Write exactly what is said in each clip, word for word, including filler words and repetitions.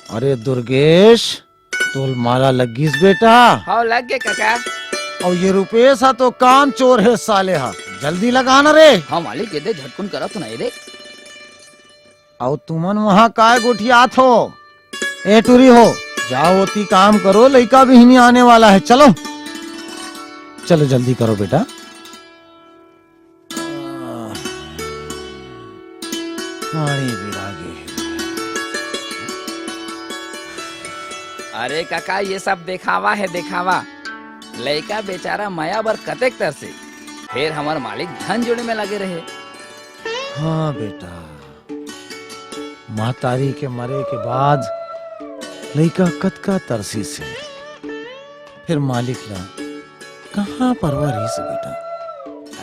अरे दुर्गेश, तोल माला लग गिस बेटा। हाँ, लग गे काका। अउ ये रुपेश हा तो काम चोर हे साले हा, जल्दी लगा ना रे। हाँ मालिक, ये दे, झटकुन करा तो ना, ये दे। अउ तुमन वहाँ काय गोठियात हो? ए टूरी हो, जाओ ओती काम करो, लइका भी हिनी आने वाला है। चलो, चलो जल्दी करो बेटा। पानी पिला के। अरे काका, ये सब देखावा है, देखावा। लइका बेचारा मया बर कतेक तरसे, फेर हमर मालिक धन जोड़े में लगे रहे। हाँ बेटा, महतारी के मरे के बाद लइका कतका तरसीस हे, फेर मालिक ला कहाँ परवा रहिस हे बेटा?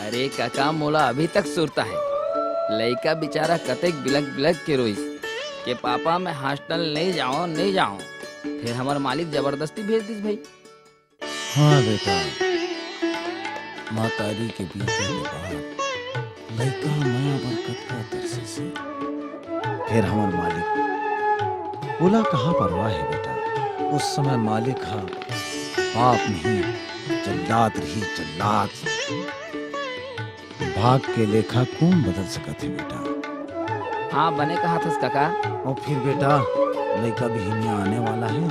अरे काका, मोला अभी तक सुरता हे, लइका बिचारा कतेक बिलक बिलक के रोइस के पापा मैं हॉस्टल नइ जाओं, नइ जाओं, फेर हमर मालिक जबरदस्ती भेज दिस भई। हाँ बेटा, महतारी के बीते के बाद लइका मया बर कतका तरसीस हे। फेर हमर मालिक, ओला कहाँ परवा हे बेटा? उस समय मालिक हा बाप नहीं, जल्लाद रहिस, जल्लाद। भाग के लेखा कोन बदल सकत हे बेटा? हाँ, बने कहत हस काका। अउ फेर बेटा, लइका भी हिनिया आने वाला हे,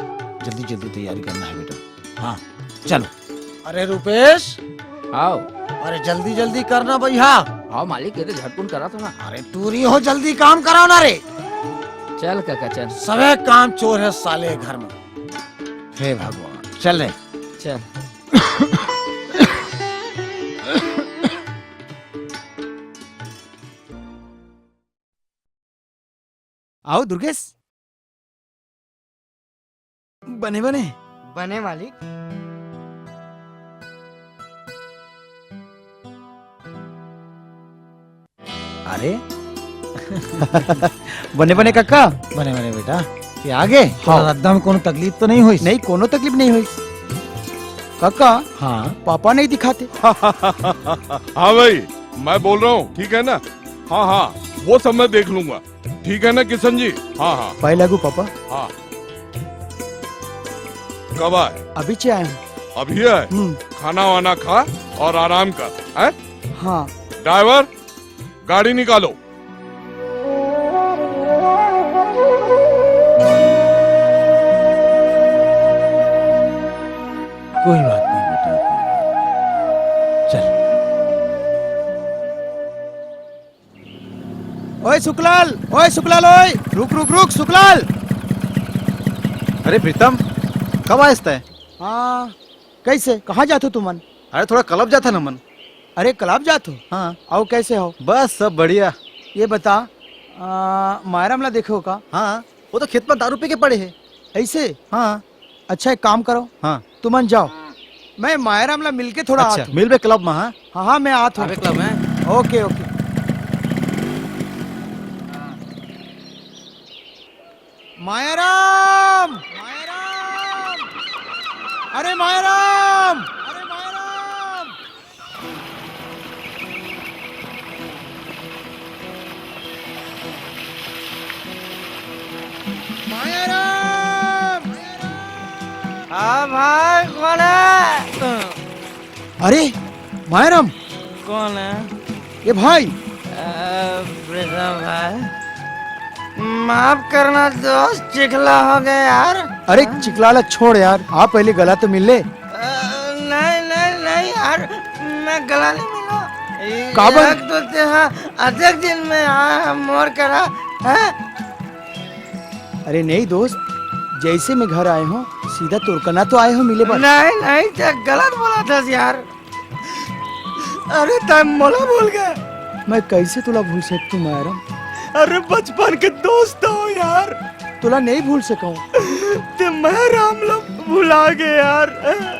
जल्दी जल्दी तैयारी करना हे बेटा। हाँ, चलो। अरे रुपेश। हाव। अरे जल्दी जल्दी करना भैया। हाव मालिक, ये तो झटकुन करा तो ना। अरे टूरी हो, जल्दी काम कराओ ना रे। चल काका, चल। सबे काम चोर हे साले घर में। हे भगवान, चल रे। चल। आओ दुर्गेश। बने बने। बने मालिक। अरे। बने बने कक्का। बने बने बेटा। ये आगे? हाँ। रद्दा में कोनो तकलीफ तो नहीं होइस? नहीं, कोनो तकलीफ नहीं होइस। कक्का, हाँ। पापा नहीं दिखाते। हाँ भाई, मैं बोल रहा हूँ, ठीक है ना? हाँ हाँ, वो सब मैं देख लूंगा। ठीक है ना किशन जी? हाँ हाँ। पाए लागू पापा। हाँ। कब आए? अभी चे आए हूँ। अभी आए? हम्म। खाना वाना खा और आराम कर, हैं? हाँ। ड्राइवर, गाड़ी निकालो। कोई बात नहीं बेटा, कोई बात नहीं। चल। ओए सुखलाल, ओए सुखलाल, ओए, रुक, रुक, रुक, सुखलाल। अरे प्रीतम, कब आयस तैं? हाँ, कैसे, कहाँ जाथो तुमन? अरे थोड़ा क्लब जाथन हमन। अरे क्लब जाथो? हाँ। अउ कैसे हो? बस सब बढ़िया। ये बता, आ, मायराम ला देखे हो का? हाँ, वो तो खेत में दारू पी के पड़े हे। ऐसे? हाँ। अच्छा, एक काम करो। हाँ। तुमन जाओ, मैं मायराम ला मिलके थोड़ा अच्छा, आत हूँ। मिलबे क्लब में, हाँ? हाँ, हाँ, मैं आत हूँ। अबे क्लब में। ओके, ओके। मायराम! मायराम! अरे मायराम! अरे मायराम! मायाराम! हाँ भाई, कौन है? अरे, मायाराम! कौन है? ये भाई! अ, प्रीतम भाई, माफ करना दोस्त, चिखला हो गया यार। अरे, चिखला ला छोड़ यार, आ पहले गला तो मिल ले। अ, नहीं, नहीं, नहीं यार, मैं गला नहीं मिला। काबर? एक तो तेहा अतेक दिन में आया है मोर करा, हैं? अरे नहीं दोस्त, जैसे मैं घर आए हूँ, सीधा तोर कना तो आए हूँ मिले बर। नहीं, नहीं, ते गलत बोला था यार। अरे तैं मोला भूल गए। मैं कैसे तुला भूल सकतू मायाराम? अरे बचपन के दोस्त हो यार। तुला नहीं भूल सकूं। ते मायाराम ला भुला गए यार।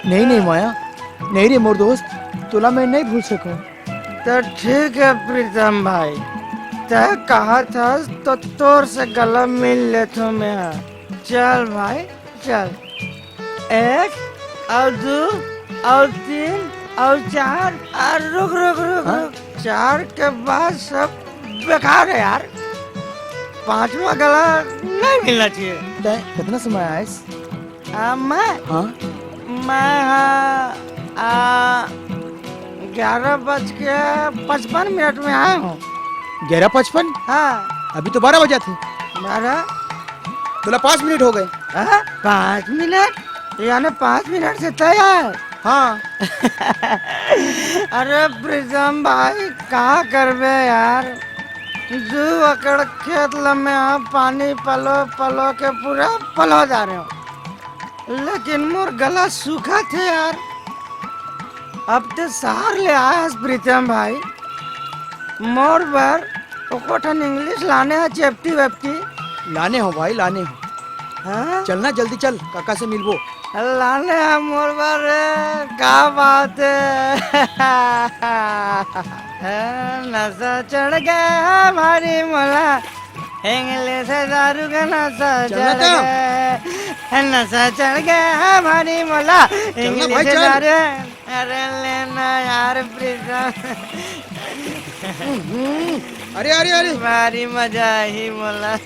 नहीं, नहीं माया, नहीं रे मोर दोस्त, तुला मैं नहीं भूल सकूं। तो ठीक है प्रीतम भाई, तैं कहा था तो तोर से गला मिल लेथो मैं। चल भाई, चल। एक, अउ दू, अउ तीन, अउ चार, अउ रुक, रुक, रुक, हाँ? रुक। चार के बाद सब बेकार है यार। पांचवा गला नहीं मिलना चाहिए। तैं कितना समय आयस? आ, मैं? हाँ। मैं, हाँ, आ, ग्यारह बज के पचपन मिनट में आया हूँ। ग्यारह पचपन? हाँ। अभी तो बारह बजा थे। बारह? तोला पाँच मिनट हो गए। हाँ? पाँच मिनट? यानी पाँच मिनट से तय है? हाँ। अरे प्रीतम भाई, का करबे यार, दू एकड़ खेत ल में पानी पलो पलो के पूरा पलो जा रहे हो, लेकिन मोर गला सूखा थे यार। अब ते शहर ले आयस प्रीतम भाई, मोर बर एको ठन English लाने ह, चेपटी वेपटी। लाने हो भाई, लाने हो। हाँ? चलना जल्दी चल, काका से मिलबो। लाने ह मोर बर, का बात है? नशा चढ़ गया भारी मोला, English दारू का नशा चढ़ गया, नशा चढ़ गया भारी मोला, English दारू। अरे लेना यार प्रीतम। अरे, अरे, अरे। भारी मजा आही मोला।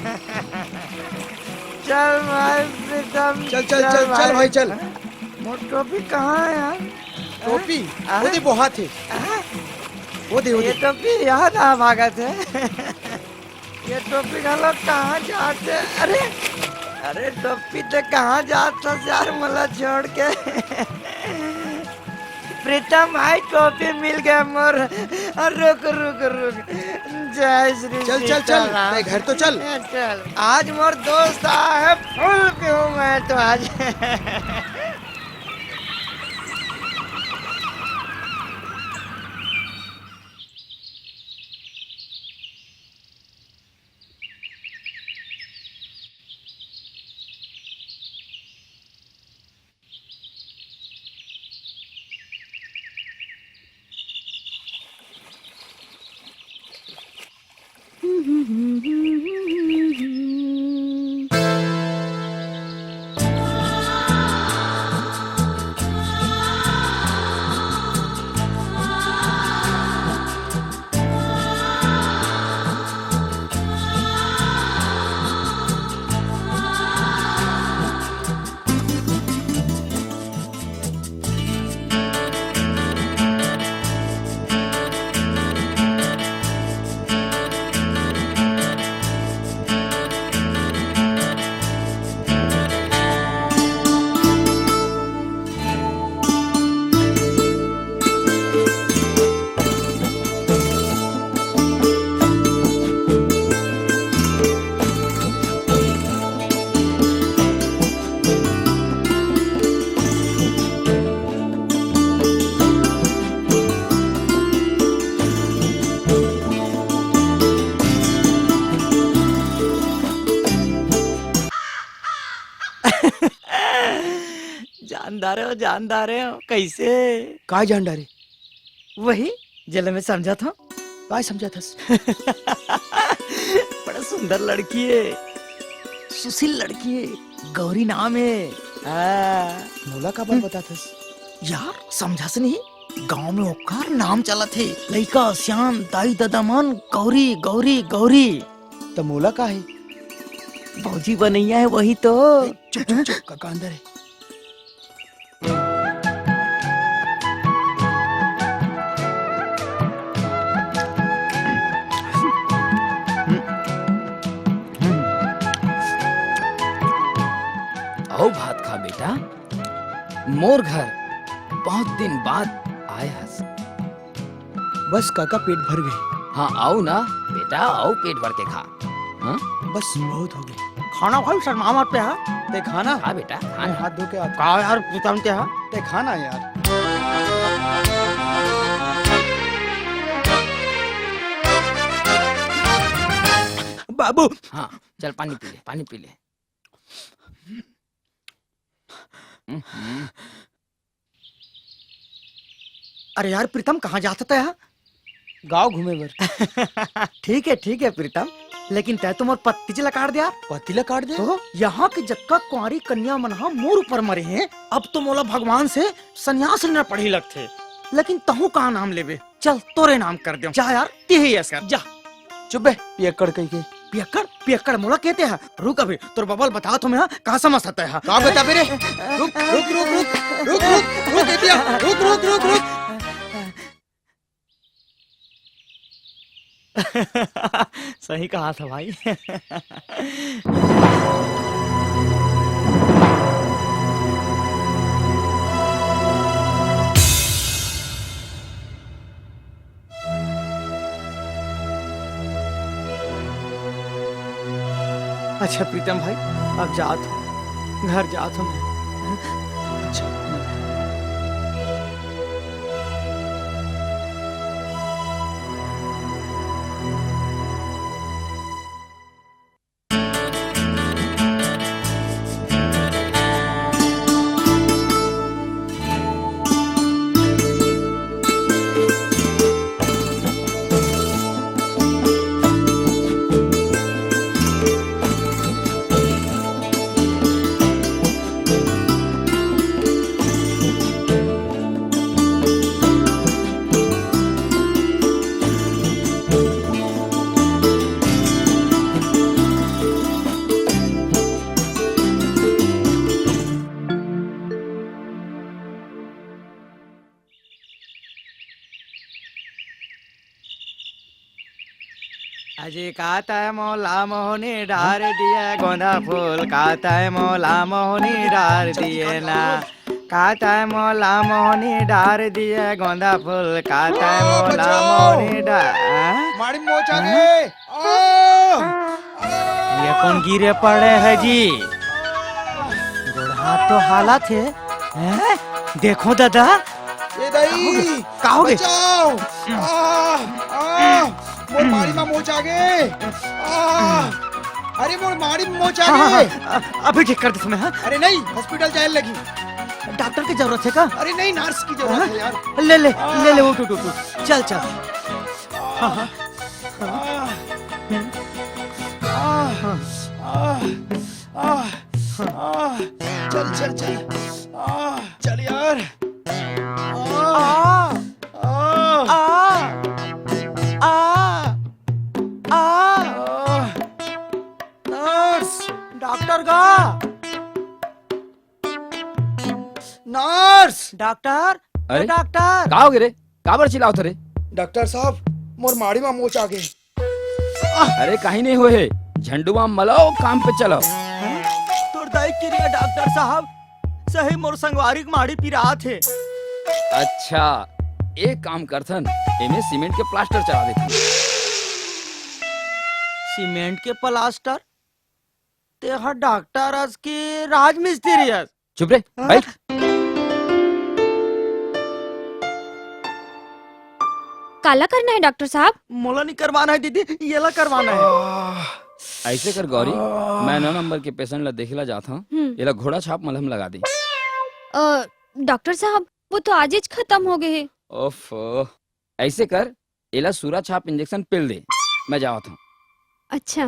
चल भाई प्रीतम, चल, चल, चल, चल भाई, चल। मोर टोपी कहाँ है यार? टोपी? हाँ? वो दे, वो हाथ है। हाँ? वो दे, वो ये दे। टोपी यहाँ कहाँ भागत है? ये टोपी घलो कहाँ जात हे? अरे, अरे टोपी ते कहाँ जात हस यार, मोला छोड़ के? प्रीतम भाई, टोपी मिल गया मोर। अरे रुक, रुक, रुक। जय श्री चल, चल, चल, सीताराम। ते घर तो चल। चल। आज मोर दोस्त आए हे, full पीहूँ मैं तो आज। जान डारे हो, जान डारे हो, कैसे? काय जान डारे? वही, जेला मैं समझात हँव। काय समझात हस? बड़ा सुंदर लड़की हे, सुशील लड़की हे, गौरी नाम हे। हाँ। मोला काबर हम्म। बतात हस? यार, समझास नहीं? गांव में ओकर नाम चलत हे, लइका, सियान, दाई, ददा मन, गौरी, गौरी, गौरी। त मोला का हे? भौजी बनइया हे वही तो। ए, चुप, चुप, चुप, काका अंदर हे। अउ भात खा बेटा, मोर घर बहुत दिन बाद आय हस। बस काका, पेट भर गे। हाँ, अउ ना बेटा, अउ पेट भर के खा। हाँ? बस बहुत हो गे। खाना भाई, शर्मा मत पे हा। ते खाना? हाँ बेटा, खा मैं ना। हाथ धो के आता। का यार, पुतम ते हा? ते खाना यार। बाबू। हाँ, चल पानी पी ले, पानी पी ले। हम्म। अरे यार प्रीतम, कहाँ जात हस यार? गाँव घूमे बर। ठीक है, ठीक है प्रीतम, लेकिन तै तो मोर पत्तीच ला काट दे यार। पत्ती ला काट दे? तो यहाँ के जतका कुंवारी कन्या मन हा मोर ऊपर मरे हैं, अब तो मोला भगवान से संन्यास लेना पड़ही लगथे। लेकिन तहूँ का नाम लेबे? चल तोरे नाम कर दे। जा यार, तिही ऐस कर, जा। चुप बे, पियक्कड़ कही के। पियक्कड़, पियक्कड़ मोला कहते हैं। रुक अभी, तोर बबा ल बतावत हों मैं, हाँ, का समझ सकता है। का बताबे रे? रुक, रुक, रुक, रुक, रुक, रुक, रुक, ए पिया, रुक, रुक, रुक, रुक। सही कहा था भाई। अच्छा प्रीतम भाई, अब जात हों, घर जात हों मैं। अच्छा। अजी का तय मोला मोहनी डार दिए गोंदा फूल, का तय मोला मोहनी डार दिए ना, का तय मोला मोहनी डार दिए गोंदा फूल, का तय मोला मोहनी डार। माड़ी मोचा गे। ये कौन गिरे पड़े है जी? गोड़ हाथ तो हालत है। हैं? देखो दादा। ए दाई, का होगे? बचाओ। आ, आ, मोर माड़ी मा मोच आ गे। आ, अरे मोर माड़ी मा मोच आ गे। हाँ, हाँ, अभी ठीक कर देथों मैं, हाँ। अरे नहीं, हॉस्पिटल जाए लगी। डॉक्टर की जरूरत है का? अरे नहीं, नर्स की जरूरत है यार। ले ले, ले ले, उठ उठ उठ उठ। चल चल। हाँ, हाँ। चल चल चल। चल यार। नर्स। डॉक्टर गा। नर्स। डॉक्टर। अरे, डॉक्टर। का होगे रे? काबर चिल्लावत रे? डॉक्टर साहब, मोर माड़ी मा मोच आ गे। अरे, कहीं नहीं होए हे। झंडुआ मलाओ, काम पे चलो। तोर दाई किरिया डॉक्टर साहब, सही मोर संगवारी के माड़ी पिरात हे। अच्छा, एक काम करथन, एमे सीमेंट के प्लास्टर चढ़ा देथन। सीमेंट के प्लास्टर? तेहा डॉक्टर अस कि राजमिस्त्री अस? चुप रे, हाँ? बैठ। काला करना है डॉक्टर साहब? मोला नहीं करवाना है दीदी, येला करवाना है। ऐसे कर गौरी, मैं नौ नंबर के पेशेंट ला देखे ला जात हूँ, हम्म। येला घोड़ा छाप मलहम लगा दे। अ, डॉक्टर साहब, वो तो आज ही खत्म हो गए हैं। ओफो, ऐसे कर, एला सूरा छाप इंजेक्शन पेल दे, मैं जावत हूँ। अच्छा।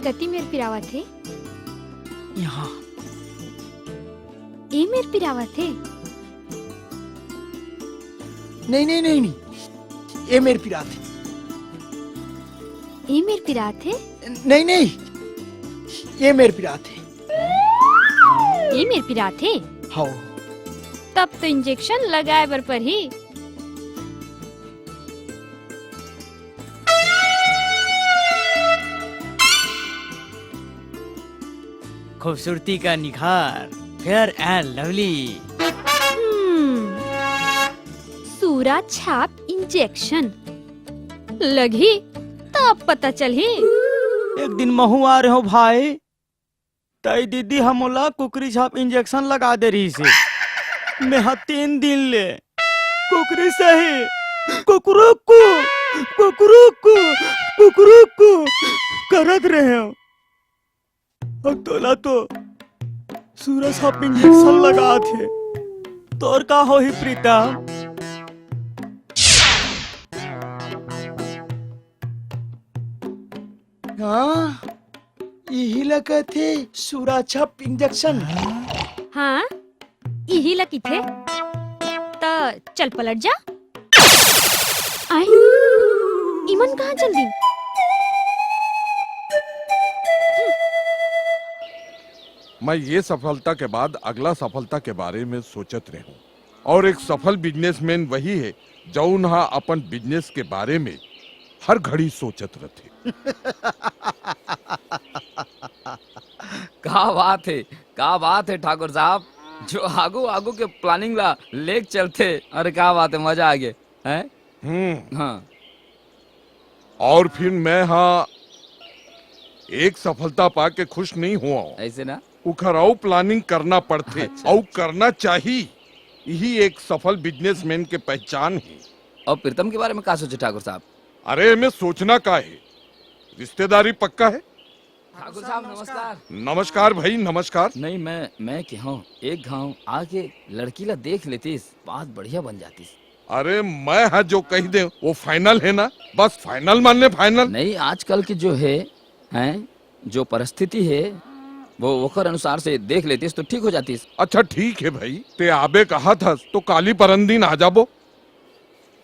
कति मेर पिरावत हे? यहाँ। ए मेर पिरावत हे? नहीं, नहीं, नहीं, नहीं। ए मेर पिरात हे। ए मेर पिरात हे? नहीं, नहीं। ए मेर पिरात हे। ए मेर पिरात हे? हाँ। तब तो इंजेक्शन लगाए बर परही। खूबसूरती का निखार, Fair and Lovely। हम्म, सूरा छाप इंजेक्शन लगही, तब पता चलही। एक दिन महू आ रहे हो भाई, तई दीदी ह मोला कुकरी छाप इंजेक्शन लगा दे रहिस हे। मेहा तीन दिन ले कुकरी सही कुकरुकू, कुकरुकू, कुकरुकू करत रहेंव। अब तोला तो सूरा छाप इंजेक्शन लगात हे। तोर का होही प्रीतम? हाँ, इही ला कथे सुराछाप इंजेक्शन। हाँ, इही ला किथे। त चल पलट जा। आई, इमन कहाँ चल दी? मैं ये सफलता के बाद अगला सफलता के बारे में सोचत रहूं। और एक सफल बिजनेसमैन वही है, जौन हा अपन बिजनेस के बारे में हर घड़ी सोचत रहते। का बात है, का बात है ठाकुर साहब, जो आगू आगू के प्लानिंग ला लेके चलते। अरे का बात है, मजा आ गया है। हम्म। हाँ। और फिर मैं हा एक सफलता पाके खुश नहीं हुआ हूँ। ऐसे ना? उखर अउ प्लानिंग करना पड़थे। अच्छा, अउ अच्छा। करना चाही। यही एक सफल बिजनेसमैन के पहचान है। और प्रीतम के बारे में का सोचे ठाकुर साहब? अरे, एमे सोचना का है? रिश्तेदारी पक्का है। ठाकुर साहब, नमस्कार। नमस्कार भाई, नमस्कार। नहीं, मैं, मैं कहूँ, एक घाव आके लड़की ला देख लेतीस, बात बढ़िया बन जातीस। अरे, मैं हा जो कह दे, वो फाइनल है ना, बस फाइनल मान ले, फाइनल। नहीं, आजकल की जो है, हैं, जो परिस्थिति है, वो ओकर अनुसार से देख लेतीस तो ठीक हो जातीस। अच्छा, ठीक है भाई, ते आबे कहा था तो काली परन दिन आ जाबो,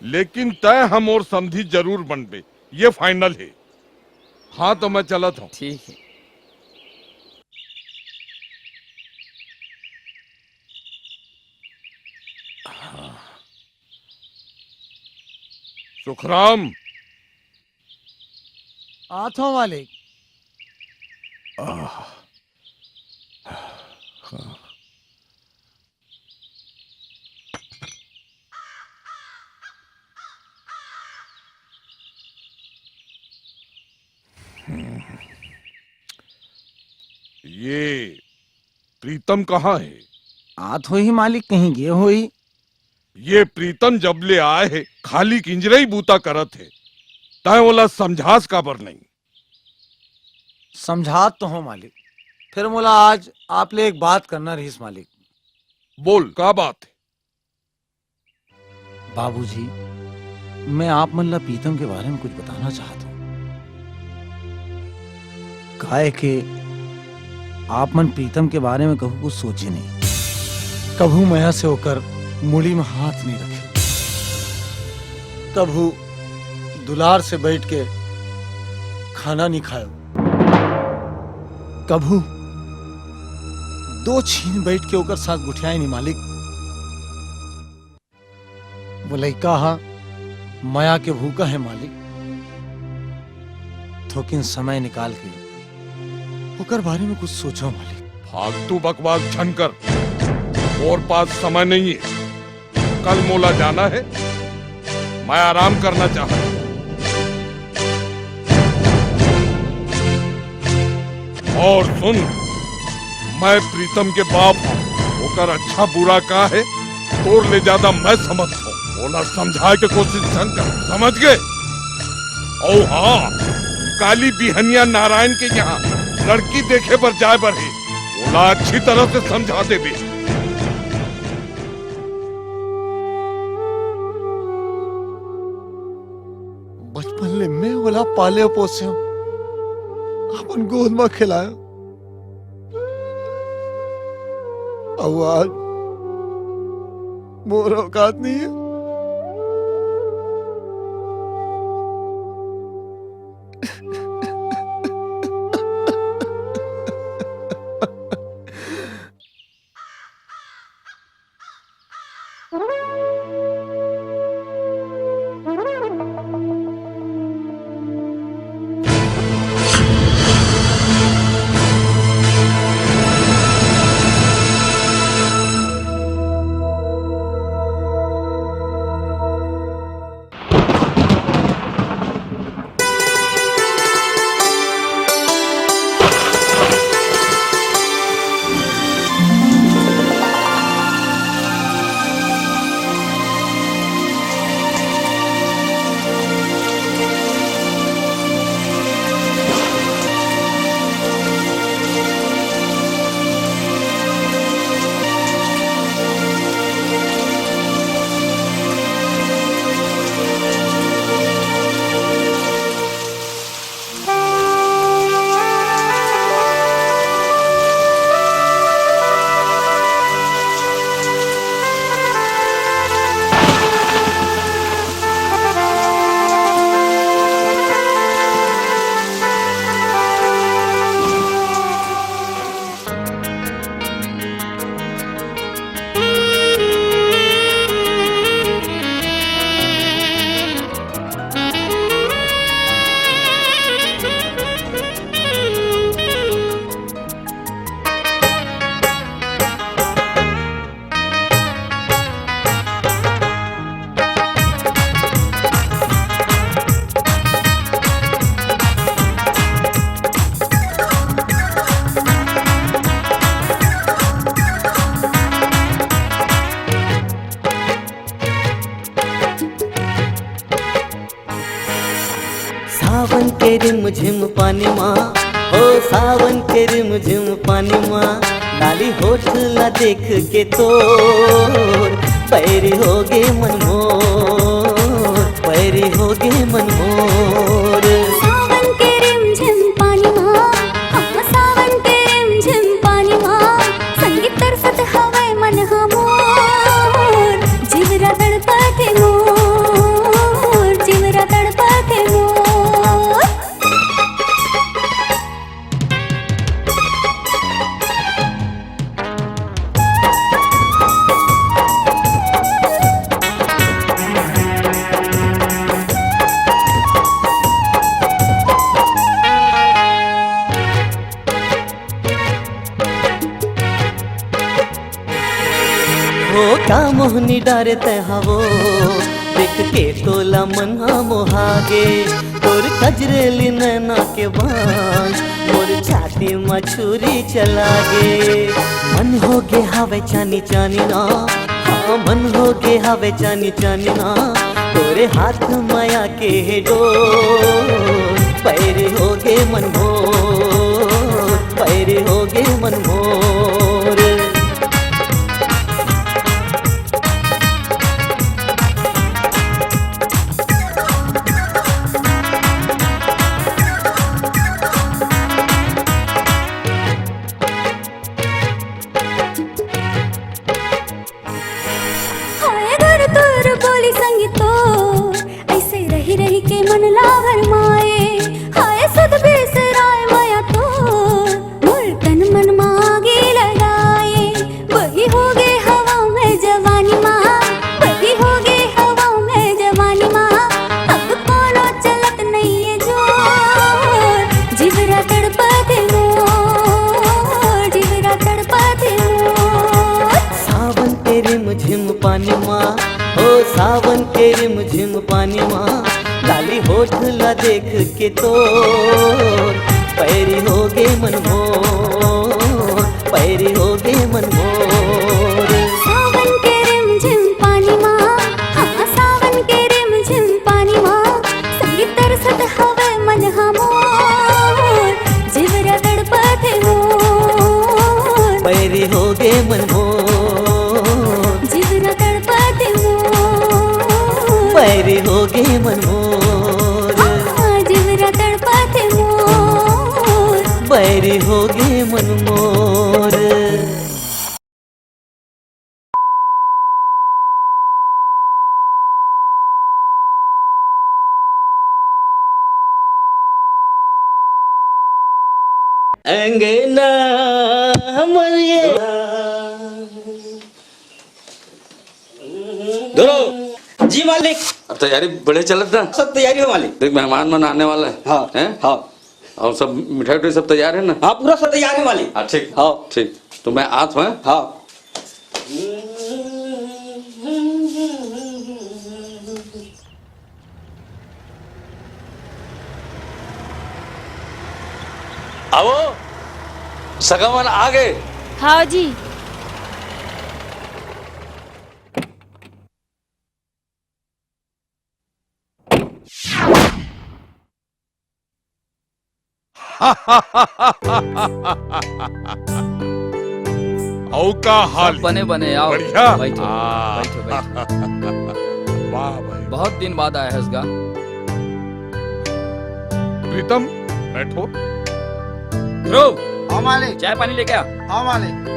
लेकिन तय हम और समधी जरूर बनबे, ये फाइनल है। हाँ, तो मैं चलत हूँ। ठीक है। हाँ। सुखराम। आत हूँ मालिक। आह। हाँ। हम्म। ये प्रीतम कहाँ है? आत होही मालिक, कहीं गे होही। ये प्रीतम जब ले आए है, खाली किंजरई बूता करत है। तय ओला समझास काबर नहीं? समझात तो हूँ मालिक, फिर मोला आज आप ले एक बात करना रहिस मालिक। बोल, का बात है? बाबूजी, मैं आप मन ला प्रीतम के बारे में कुछ बताना चाहत हूँ। काहे के आप मन प्रीतम के बारे में कभू कुछ सोचे नहीं, कभू मया से ओकर मुड़ी में हाथ नहीं रखे, कभू दुलार से बैठ के खाना नहीं खायो, कभू दो छीन बैठ के ओकर साथ गुठियाए नहीं मालिक। वो लइका हा मया के भूखा है मालिक। थोकिन समय निकाल के ओकर बारे में कुछ सोचो मालिक। फालतू बकवास झन कर, मोर पास समय नहीं है। कल मोला जाना है, मैं आराम करना चाहत हूँ। और सुन, मैं प्रीतम के बाप हूँ, ओकर अच्छा बुरा का है, तोर ले ज्यादा मैं समझत हूँ। ओला समझाए के कोशिश झन कर, समझ गे? ओ हाँ, काली बिहनिया नारायण के यहाँ लड़की देखे बर जाए बर हे, ओला अच्छी तरह से समझा देबे। बचपन ले मैं ओला पाले पोसे हूँ, अपन गोद में खिलायो। अब आज मोर औकात नहीं है। सावन के रिमझिम पानी मा, हो सावन के रिमझिम पानी मा, लाली होठ ला देख के तोर बैरी होगे मन मोर, बैरी होगे मन मोर। सावन के रिमझिम पानी मा, हाँ, सावन के रिमझिम पानी मा, संगीत तरसत हवय मन ह मोर, जिवरा तड़पत हे मोर, जिवरा तड़पत हे मोर। हो का मोहनी डारे तै हवो, देख के तोला मन ह मोहागे। तोर कजरेली नैना के बाण मोर छाती म छुरी चलागे। मन होगे हावय चानी चानी ना, हाँ मन होगे हावय चानी चानी ना, तोरे हाथ म आके हे डोर। पैरी होगे मन मोर, पैरी होगे मन मोर। हाय गुर तोर बोली संग तोर, अइसे रहि रहि के मन ला भरमाए। हाय सुध बिसराए मया तोर, मोर तन मन मा आगी लगाए। बही होगे हवा में जवानी मा, बही होगे हवा में जवानी मा, अब कोनो चलत नइये जोर। जिवरा तड़पत हे मोर, जिवरा तड़पत हे मोर। सावन के रिमझिम पानी मा, हो सावन के रिमझिम पानी मा, लाली होठ ला देख के तोर पैरी होगे मन मोर, पैरी होगे मन मोर। सावन के रिमझिम पानी मा, हाँ, सावन के रिमझिम पानी मा, संगीत तरसत हवय मन ह मोर, जिवरा तड़पत हे मोर। पैरी होगे मन मोर। जिवरा तड़पत हे मोर। बैरी होगे मन मोर। आ, जिवरा तड़पत हे मोर। बैरी होगे मन मोर। अंगना हमर ये। धुरव। जी मालिक। अब तैयारी बढ़िया चलत ना? सब तैयारी हे मालिक। देख, मेहमान मन आने वाला हे। हाँ, हैं? हाँ। अउ सब मिठाई उठाई सब तैयार हे ना? हाँ, पूरा सब तैयार हे मालिक। हाँ, ठीक। हाँ। ठीक। तो मैं आत हँव, हैं? हाँ। आवो, सगा मन आ गे। हाँ जी। अउ का हाल सब हे? बने बने, आओ। बढ़िया? बैठो, हाँ। बैठो, बैठो। वाह भाई। बहुत दिन बाद आया हस गा। प्रीतम, बैठो। ध्रुव, हाँ मालिक। चाय पानी लेके आ। हाँ मालिक।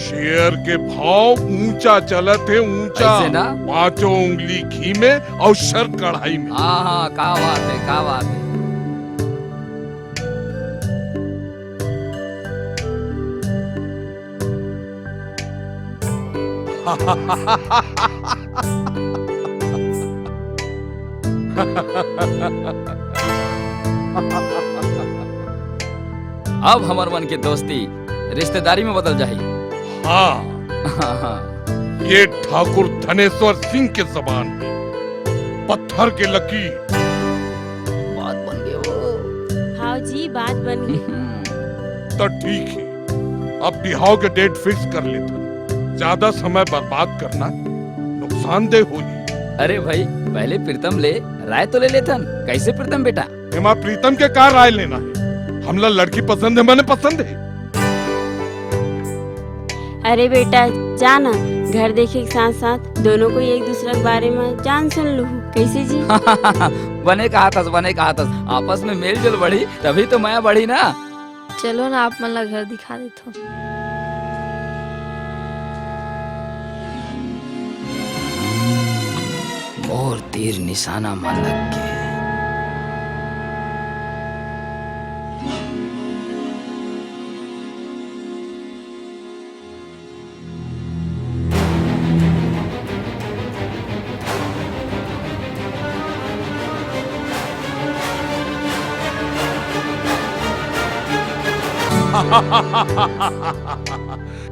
शेयर के भाव ऊंचा चलत हे, ऊंचा। ऐसे ना? पांचों उंगली घी में अउ सर कढ़ाई में। हाँ, हाँ, का बात हे, का बात हे। अब हमर मन के दोस्ती रिश्तेदारी में बदल जाही। हाँ। हाँ, हाँ। ये ठाकुर धनेश्वर सिंह के जबान हे, पत्थर के लकीर। बात बन गे वो। हाँ जी, बात बन गे। त ठीक हे, अब बिहाव के डेट फिक्स कर लेथन। ज्यादा समय बर्बाद करना नुकसानदेह होही। अरे भाई, पहले प्रीतम ले राय तो ले लेथन। कैसे प्रीतम बेटा? एमा प्रीतम के का राय लेना हे? हमला लड़की पसंद हे, माने पसंद हे। अरे बेटा, जा ना, घर देखे के साथ साथ दोनों कोई एक दूसरा के बारे में जान सुन लूहू। कैसे जी? बने कहा थस, बने कहा थस। आपस में मेल जोल बढ़ी, तभी तो मया बढ़ी ना। चलो ना, आप मन ला घर दिखा देथो। मोर तीर निशाना म लग गे।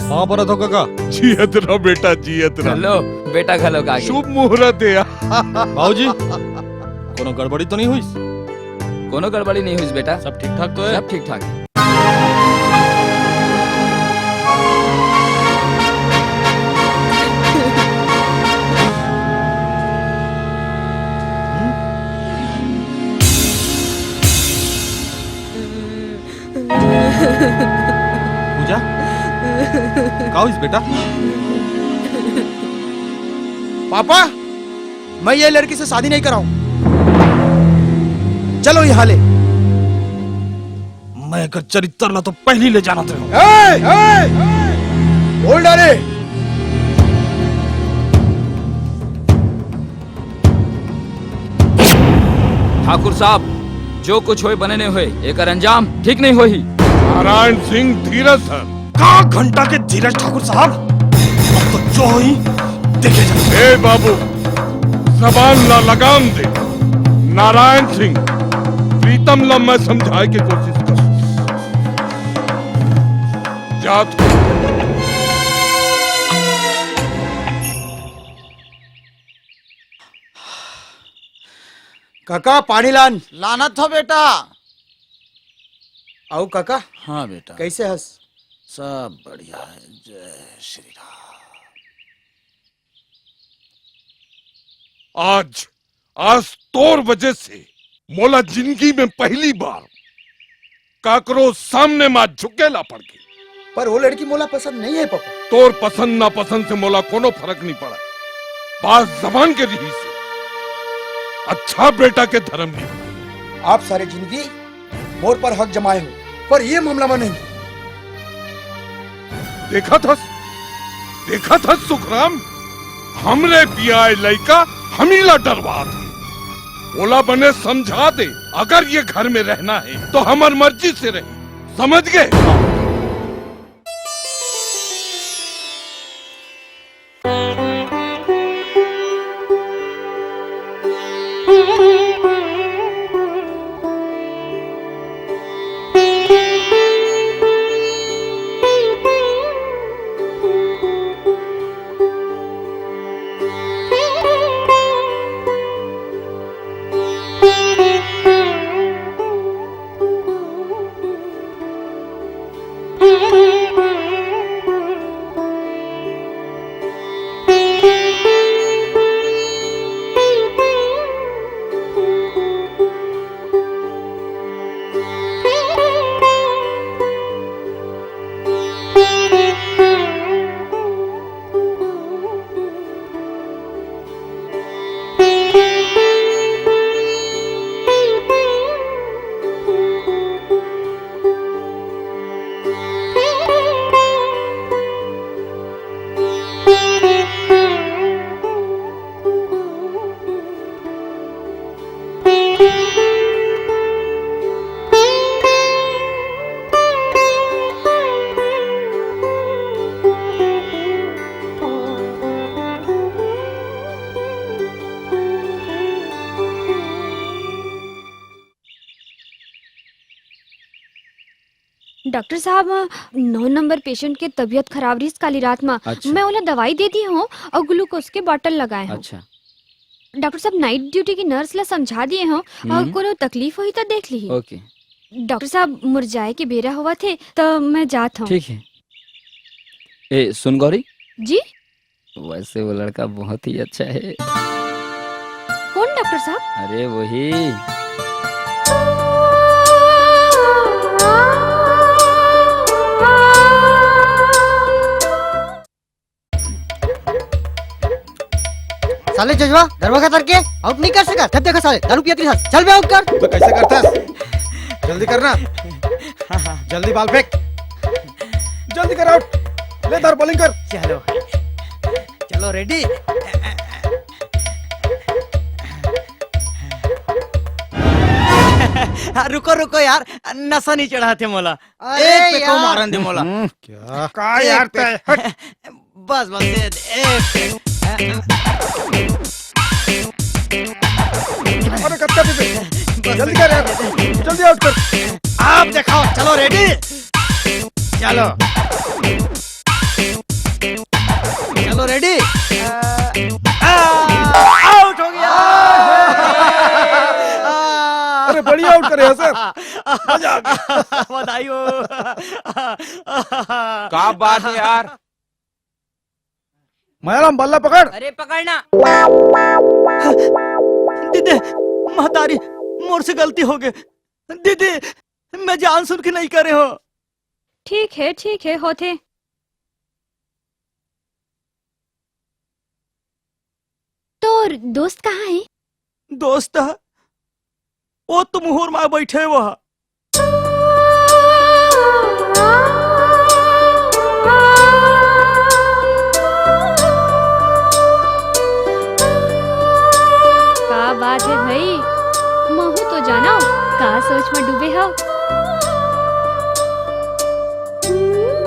पाँव परत हो कका। जियत रह बेटा, जियत रह। लो, बेटा घलोक आ गे। शुभ मुहूर्त हे। बाबूजी, कोनो गड़बड़ी तो नहीं हुई? कोनो गड़बड़ी नहीं हुई बेटा। सब ठीक ठाक तो है? सब ठीक ठाक। पूजा, का होइस बेटा? पापा, मैं ये लड़की से शादी नहीं कराऊं। चलो यहाँ ले। मैं एकर चरित्र ला तो पहली ले जानत रहे। ए, ए, बोल डाले। ठाकुर साहब, जो कुछ होए बने नहीं होए, एकर अंजाम ठीक नहीं होही। नारायण सिंह, धीरज धर। का घंटा के धीरज ठाकुर साहब, अब तो जो होही देखे जाही। ए बाबू, जबान ला लगाम दे। नारायण सिंह, प्रीतम ला मैं समझाए के कोशिश कर। जात काका, पानी लान। लानत हो बेटा। अउ काका, हाँ बेटा। कैसे हस? सब बढ़िया है। जय श्री राम। आज, आज तोर वजह से मोला जिंदगी में पहली बार काकरो सामने मा झुके ला पड़ गे। पर वो लड़की मोला पसंद नहीं है पापा। तोर पसंद नापसंद से मोला कोनो फरक नहीं पड़ा। बात जबान के रिहिस हे। अच्छा बेटा के धर्म नहीं। आप सारे जिंदगी मोर पर हक जमाए हो, पर ये मामला में नहीं। देखत हस, देखत हस सुखराम, हमरे बियाए लइका हमी ला डरवात हे। ओला बने समझा दे, अगर ये घर में रहना है तो हमर मर्जी से रहे, समझ गए? डॉक्टर साहब, नौ नंबर पेशेंट के तबीयत खराब रहिस काली रात म। अच्छा। मैं ओला दवाई दे दी हूँ और ग्लूकोज के बॉटल लगाए हूँ। अच्छा। डॉक्टर साहब, नाइट ड्यूटी की नर्स ला समझा दिए हूँ और हम्म। कोनो तकलीफ होही तो देख ली। ओके। डॉक्टर साहब, मोर जाए के बेरा होवत हे, तो मैं जात हूँ। ठीक है। ए, सुन गौरी, जी? वैसे वो लड़का बहुत ही अच्छा है। कौन डॉक्टर साहब? अरे वही। साले जजवा, दरवाजा तर के आउट नहीं कर सका। जब देखा साले दारू पियत रही। चल बे, आउट कर। तो कैसे करता है? जल्दी करना। जल्दी बॉल फेंक। जल्दी कर आउट। ले धर, बॉलिंग कर। चलो, चलो, रेडी। हाँ, रुको, रुको यार, नशा नहीं चढ़ा थे मोला। अरे एक पे को यार। मारन दे मोला। हम्म, क्या? का एक यार पे। तय, हट। बस, बस, दे दे, एक। अरे, कब तक दे? बस, जल्दी कर यार, जल्दी आउट कर। आप दिखाओ, चलो, रेडी, चलो, चलो, रेडी। आ, आउट हो गया। अरे, बढ़िया आउट करे यार, सर। मजा आ गया। बधाई हो। का बात है यार? मायाराम, बल्ला पकड़। अरे पकड़ना। दीदी, महतारी, मोर से गलती हो गई। दीदी, मैं जान सुन के नहीं करे हो। ठीक है, ठीक है, होथे। तोर दोस्त कहाँ है? दोस्त? वो तो मुहूर में बैठे हुआ। का बात है भाई? महू तो जानो, का सोच में डूबे हो।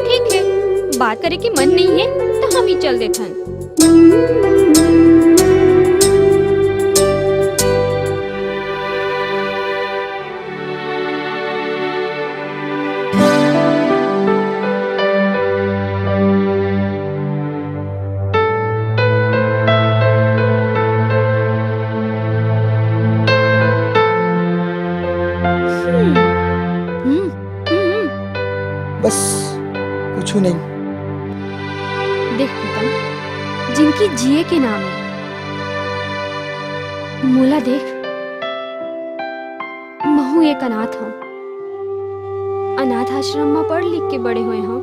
ठीक है, बात करे के मन नहीं है तो हम ही चल देथन। हम्म, हम्म, हम्म। बस, कुछ नहीं। देख प्रीतम, जिनकी जिए के नाम है, मोला देख, महू एक अनाथ हूँ। अनाथ आश्रम में पढ़ लिख के बड़े हुए हूँ।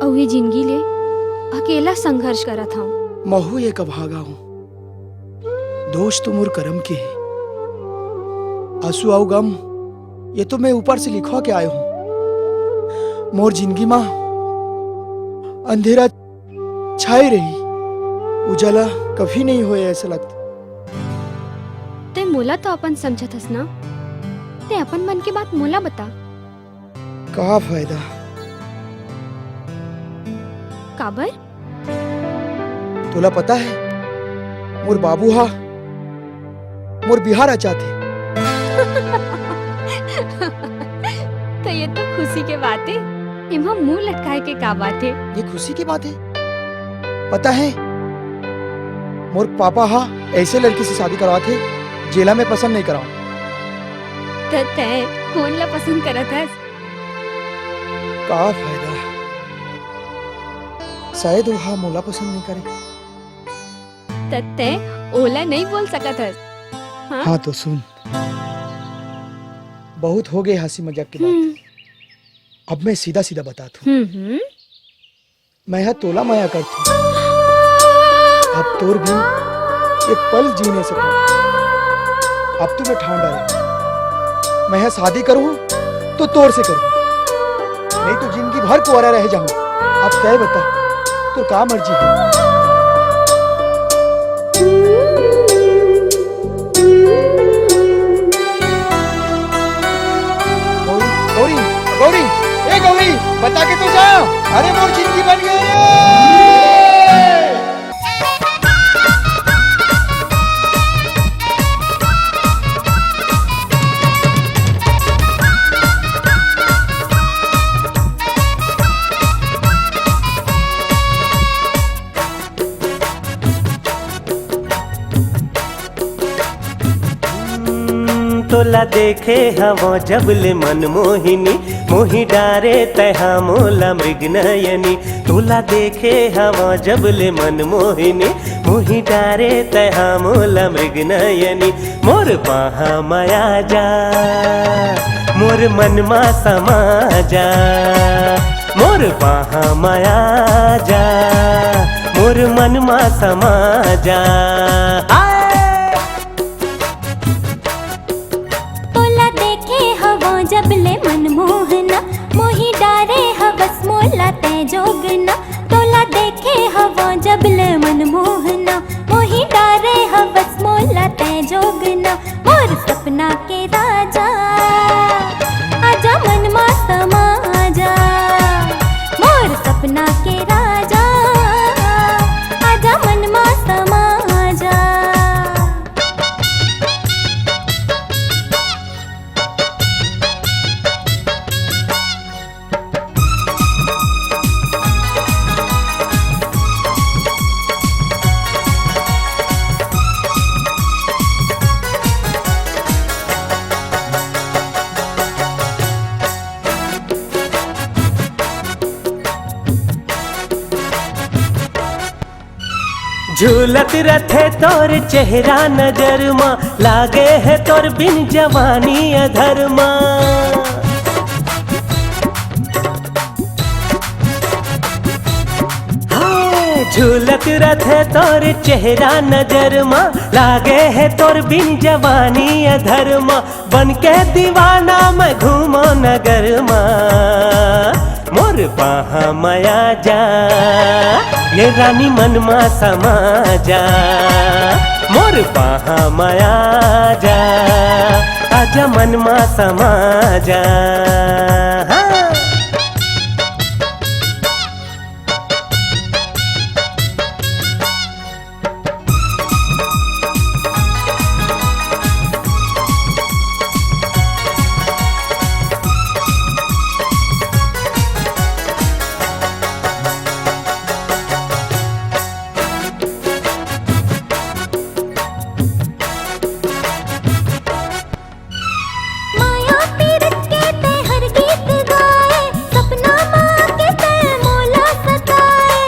अउ ये जिंदगी ले अकेला संघर्ष करत हूँ। महू एक अभागा हूँ। दोष तो मोर करम के है। आंसू अउ गम, ये तो मैं ऊपर से लिखवा के आए हूँ। मोर जिंदगी मा अंधेरा छाए रही, उजाला कभी नहीं होए ऐसा लगता। ते मोला तो अपन समझत हस ना, ते अपन मन के बात मोला बता। का फायदा? काबर? तोला पता है, मोर बाबू हा मोर बिहाव रचाथे। तो ये तो खुशी के बात है। एमा मुंह लटकाए के का बात है? ये खुशी की बात है। पता है, मोर पापा हा ऐसे लड़की से शादी करवाथे, जेला मैं पसंद नहीं कराऊं। त तैं कोन ला पसंद करत हस? का फायदा? शायद वो हा मोला पसंद नहीं करे। त तैं ओला नहीं बोल सकत हस। हाँ? हाँ तो सुन, बहुत हो गए हंसी मजाक की बात। हम्म। अब मैं सीधा सीधा बताता हूँ। हम्म, हम्म। मैं हा तोला मया करथूं। अब तोर बिन एक पल जी नहीं सकूं। अब तो मैं ठान डारे, मैं हा शादी करूं तो तोर से करूं, नहीं तो जिंदगी भर कुंवारा रह जाऊं। अब तय बता, तोर का मर्जी है? गौरी, गौरी, गौरी, ए गौरी, बता के तो जा। अरे मोर जिंदगी बन गई रे। हम्म, तोला देखे हवं जब ले मन मोहिनी, मोहि डारे तैहा मोला मृग नयनी, तोला देखे हवा जब ले मन मोहिनी। मोहि डारे तैहा मोला मृग नयनी, मोर बाहा मया जा, मोर मन मा समा जा, मोर बाहा मया जा, मोर मन मा समा जा। हाय! तोला देखे हवं जब ले मनमोहना, मोहि डारे हवस मोला तै जोगना। तोला देखे हवं जब ले मनमोहना, मोहि डारे हवस मोला तै जोगना। मोर सपना के राजा, आजा मन मा समा जा। मोर सपना के राजा, आजा मन मा समा जा। झूलत रथे तोर चेहरा नजर मा, लागे हे तोर बिन जवानी अधर मा। हाँ, झूलत रथे तोर चेहरा नजर मा, लागे हे तोर बिन जवानी अधर मा। बन के दीवाना मैं घूमो नगर मा, मोर बाहा मया जा, ये रानी मन मा समा जा। मोर बाहा मया जा, आजा मन मा समा जा। हाँ। माया पीरत के तैहर गीत गाए, सपना मा के तै मोला सताए।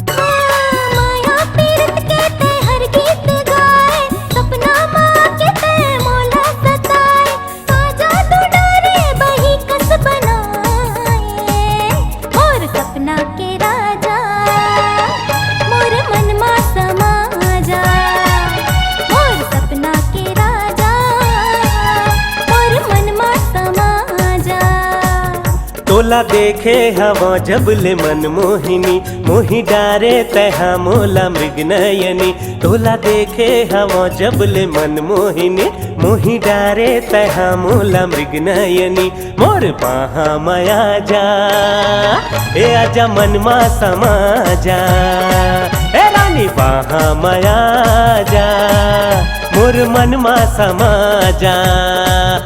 हाँ, माया पीरत के तैहर गीत गाए, सपना मा के तै मोला सताए। आजा तू डारे बही कस बनाए, मोर सपना के राजा, मोर मन मा समा जा। मोर सपना के राजा, मोर मन मा समा जा। तोला देखे हवा जब ले मन मोहिनी, मोहि डारे तैहा मोला मृग नयनी। तोला देखे हवा जब ले मन मोहिनी, मोहि डारे तैहा मोला मृग नयनी। मोर बाहा मया जा, ए आजा मन मा समा जा। ए रानी बाहा मया जा, मोर मन मा समा जा।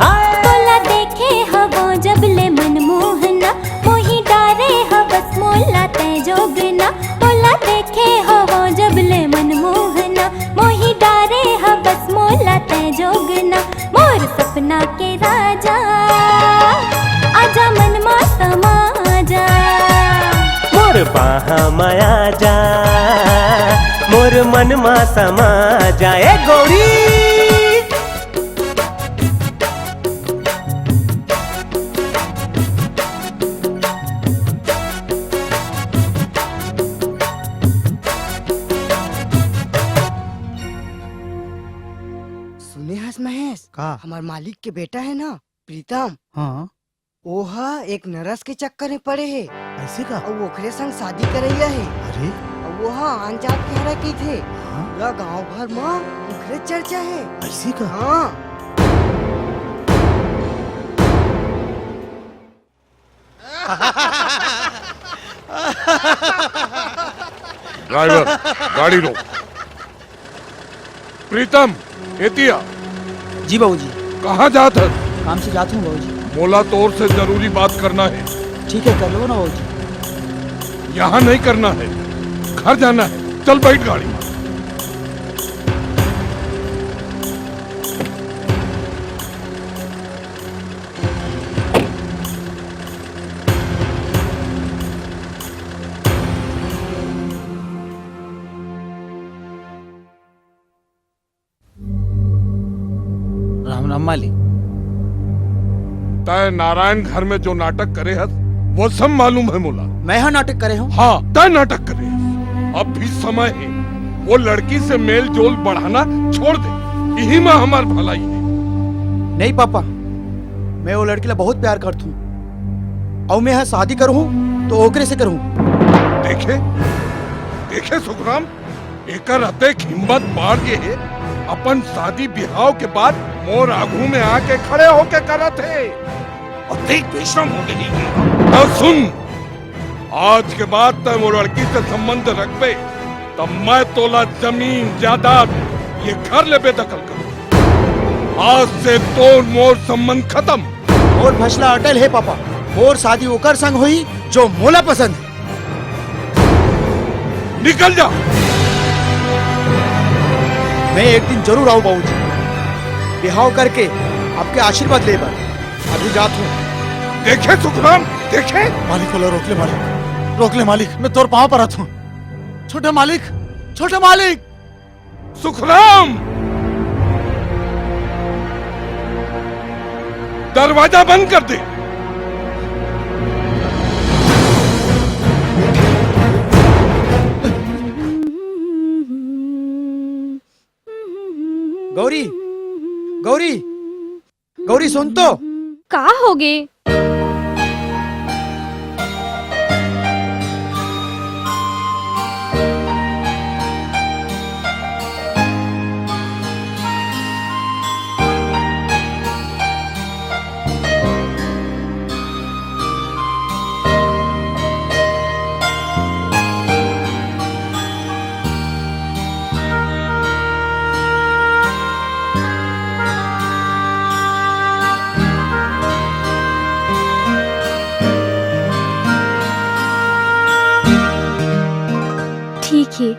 हाय। तोला देखे हवं जब ले मन मोहना, मोहि डारे हवस मोला तै जोगना। तोला देखे हवं जब ले मन मोहना, मोहि डारे हवस मोला तै जोगना। मोर सपना के राजा, आजा मन मा समा जा। मोर बाहा मया जा, मोर मन मा समा जा। ए गौरी। सुने हस महेश, का? हमर मालिक के बेटा हे ना, प्रीतम। हाँ। ओहा एक नरस के चक्कर में पड़े हे। अइसे का? अउ ओखरे संग शादी करइया हे। अरे। अउ ओहा आन जात के हरय कहिथे। हाँ? पूरा गांव भर म ओखरे चर्चा हे। अइसे का? हाँ। ड्राइवर, गाड़ी रोक। प्रीतम, एतिया। जी बाबूजी। कहाँ जात हस? काम से जात हूँ बाबूजी। मोला तोर से जरूरी बात करना हे। ठीक हे, कर लो ना बाबूजी। यहाँ नहीं करना हे, घर जाना हे। चल बैठ गाड़ी में। तय नारायण घर में जो नाटक करे हस, वो सब मालूम है मोला। मैं हा नाटक करे हूँ? हाँ, तय नाटक करे हस। अब भी समय है, वो लड़की से मेल जोल बढ़ाना छोड़ दे, यही में हमार भलाई है। नहीं पापा, मैं वो लड़की ला बहुत प्यार करत हूँ, अउ मैं हा शादी करूँ तो ओकरे से करूँ। देखे, देखे सुखराम, एकर अतेक हिम्मत बाढ़ गे हे, अपन शादी बिहाव के बात मोर आघू में आके खड़े होके करत हे। अतेक बेशरम हो गे हे। त सुन, आज के बाद तय मोर लड़की से संबंध रखबे, त मैं तोला जमीन जायदाद, ये घर ले बेदखल करूँ। आज से तोर मोर संबंध खत्म। मोर फैसला अटल हे पापा, मोर शादी ओकर संग होही जो मोला पसंद हे। निकल जा। मैं एक दिन जरूर आऊँ बाबूजी, बिहाव करके आपके आशीर्वाद ले बर। अभी जात हूँ। देखे सुखराम, देखे। मालिक, ओला रोक ले मालिक, रोक ले मालिक, मैं तोर पाँव परत हूँ। छोटे मालिक, छोटे मालिक। सुखराम, दरवाजा बंद कर दे। गौरी, गौरी, गौरी, सुन तो। का होगे? ठीक हे,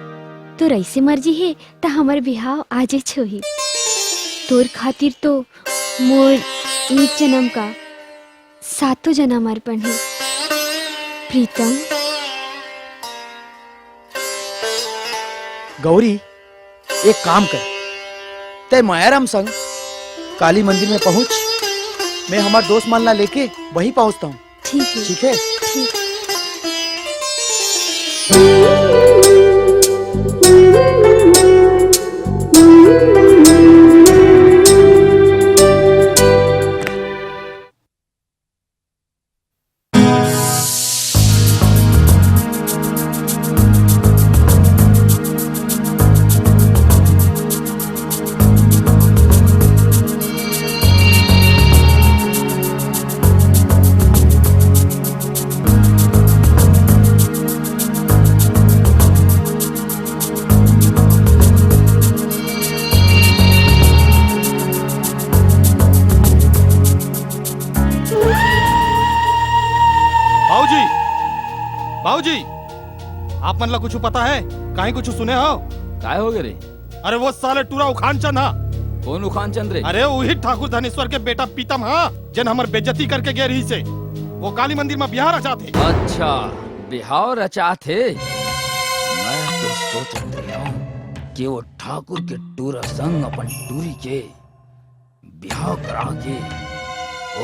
तोर अइसे मर्जी हे, त हमर बिहाव आजेच होही। तोर खातिर तो मोर एक जनम का सातों जनम अर्पण हे, प्रीतम। गौरी, एक काम कर, तय मायाराम संग काली मंदिर में पहुंच, मैं हमर दोस्त मन ला लेके वहीं पहुंचता हूँ। ठीक हे। ठीक हे? ठीक। बाबूजी, बाबूजी, आप मन ला कुछु पता हे? काहीं कुछु सुने हव? काय होगे रे? अरे वो साले टूरा उखानचंद हा। कोन उखानचंद रे? अरे उही ठाकुर धनेश्वर के बेटा पीतम हा, जेन हमर बेइज्जती करके गे रहिस हे। वो काली मंदिर में बिहाव रचात हे। अच्छा, बिहाव रचात हे। मैं तो सोचत रहेंव कि वो ठाकुर के टूरा संग अपन टूरी के बिहाव करा के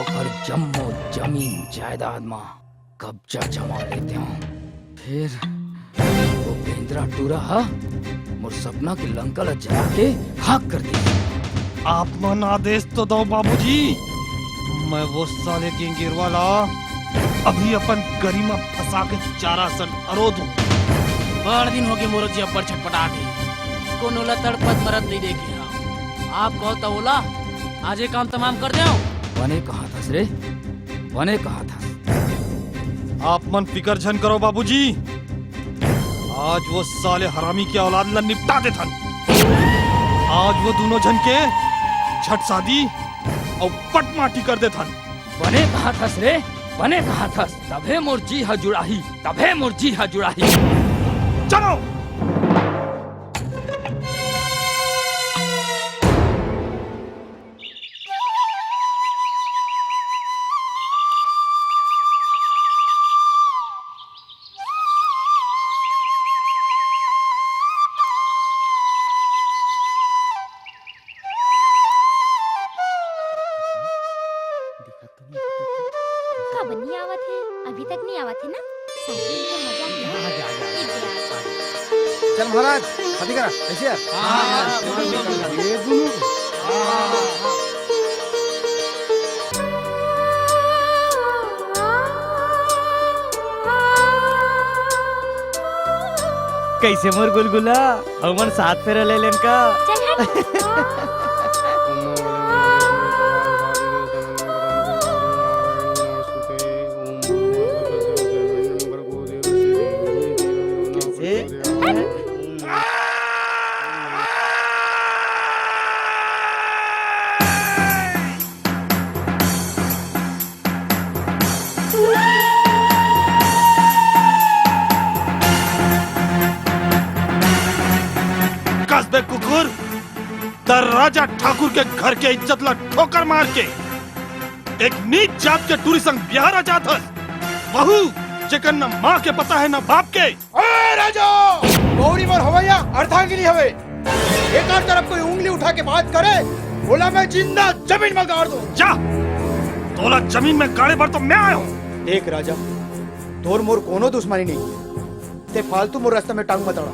ओकर जम्मो जमीन जायदाद म कब्जा जमा लेतेंव। फेर वो बेंदरा टूरा ह मोर सपना के लंका ल जला के खाक कर दे। आप मन आदेश तो दव बाबूजी, मैं वो साले गेंगेरवा ला अभी अपन गरी म फंसा के चारा सन अरो दूं। बड़ दिन होगे मोरो जी अब्बड़ छटपटात हे, कोनो ला तड़पत मरत नइ देखे हंव। आप कहो त ओला आजे काम तमाम कर देंव। बने कहाथस रे, बने कहाथस। आप मन फिकर झन करो बाबूजी, आज वो साले हरामी के औलाद ला निपटा देथन। आज वो दूनों झन के झट शादी अउ पट माटी कर देथन। बने कहाथस रे, बने कहाथस। तभे मोर जी ह जुड़ाही, तभे मोर जी ह जुड़ाही। चलो। बनी आवत हे, अभी तक नहीं आवत हे ना? शादी के मजा ही है। आगे, आगे, आगे। ये क्या? चल महाराज, शादी करा, कैसे यार? हाँ, हाँ, हाँ, ये दोनों। कैसे मोर गुलगुला, हमन सात फेरा ले लेन का? चल हट। कैसे? कस बे कुकुर, त राजा ठाकुर के घर के इज्जत ला ठोकर मार के एक नीच जात के टूरी संग बियाह रचात हस। बहू, जेकर न माँ के पता है, न बाप के। ए राजा, गौरी मोर हवैया अर्धांगिनी हवे। एकर तरफ कोई उंगली उठा के बात करे, ओला मैं जिंदा जमीन में गाड़ दूं। जा, तोला जमीन में गाड़े बर तो मैं आया हूँ। देख राजा, तोर मोर कोनो दुश्मनी नहीं है। ते फालतू मोर रास्ता में टांग मत अड़ा।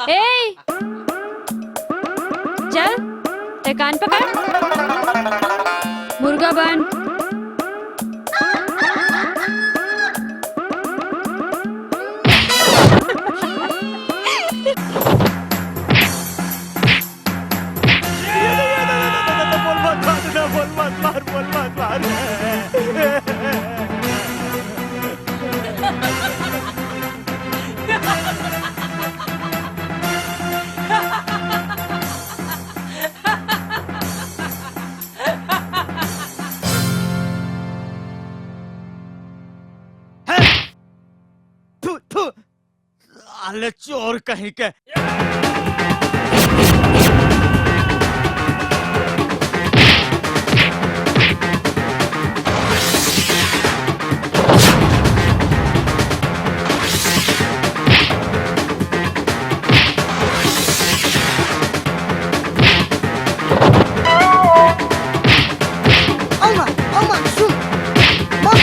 ए, चल, ते कान पकड़, मुर्गा बन। थू, थू। साले चोर कहीं के। अम्मा, अम्मा, सुन। मत।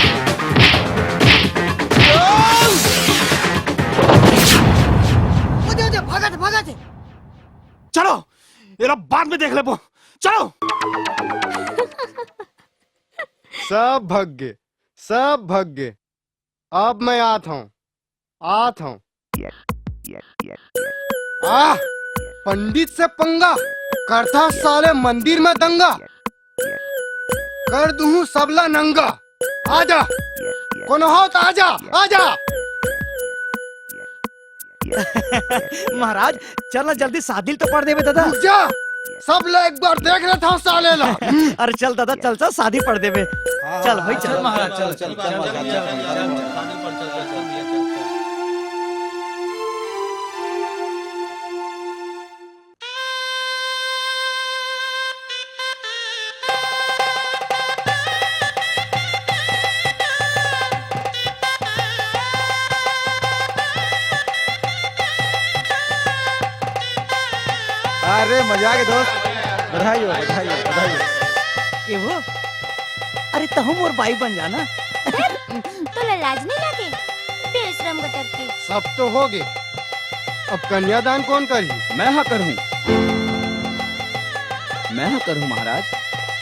आजा, आजा, भागा थे, भागा थे। चलो, ये लोग बाद में देख लेबो। चलो। सब भग गे, सब भग गे। अब मैं आत हूँ, आत हूँ। आह, पंडित से पंगा, करता साले मंदिर में दंगा। कर दूँ सबला नंगा। आजा, कोनो हो त आजा, आजा। महाराज, चल ना जल्दी, शादी तो पड़ देबे दादा। रुक जा, सब ला एक बार देख लेथंव साले ला। अरे चल दादा, चल, चल, शादी पड़ देबे। हाँ, चल भाई, हाँ, चल। चल महाराज, चल, चल, चल, चल, चल, चल, चल, चल, चल, चल, चल, चल। अरे मजा आ गया दोस्त, बधाई हो, बधाई हो, बधाई हो। ए वो, अरे तहूँ मोर बाई बन जाना। तोला लाज नहीं लगे? बेशरम गतर के। सब तो हो गे, अब कन्यादान कौन करही? मैं हा करहूँ, मैं हा करहूँ महाराज,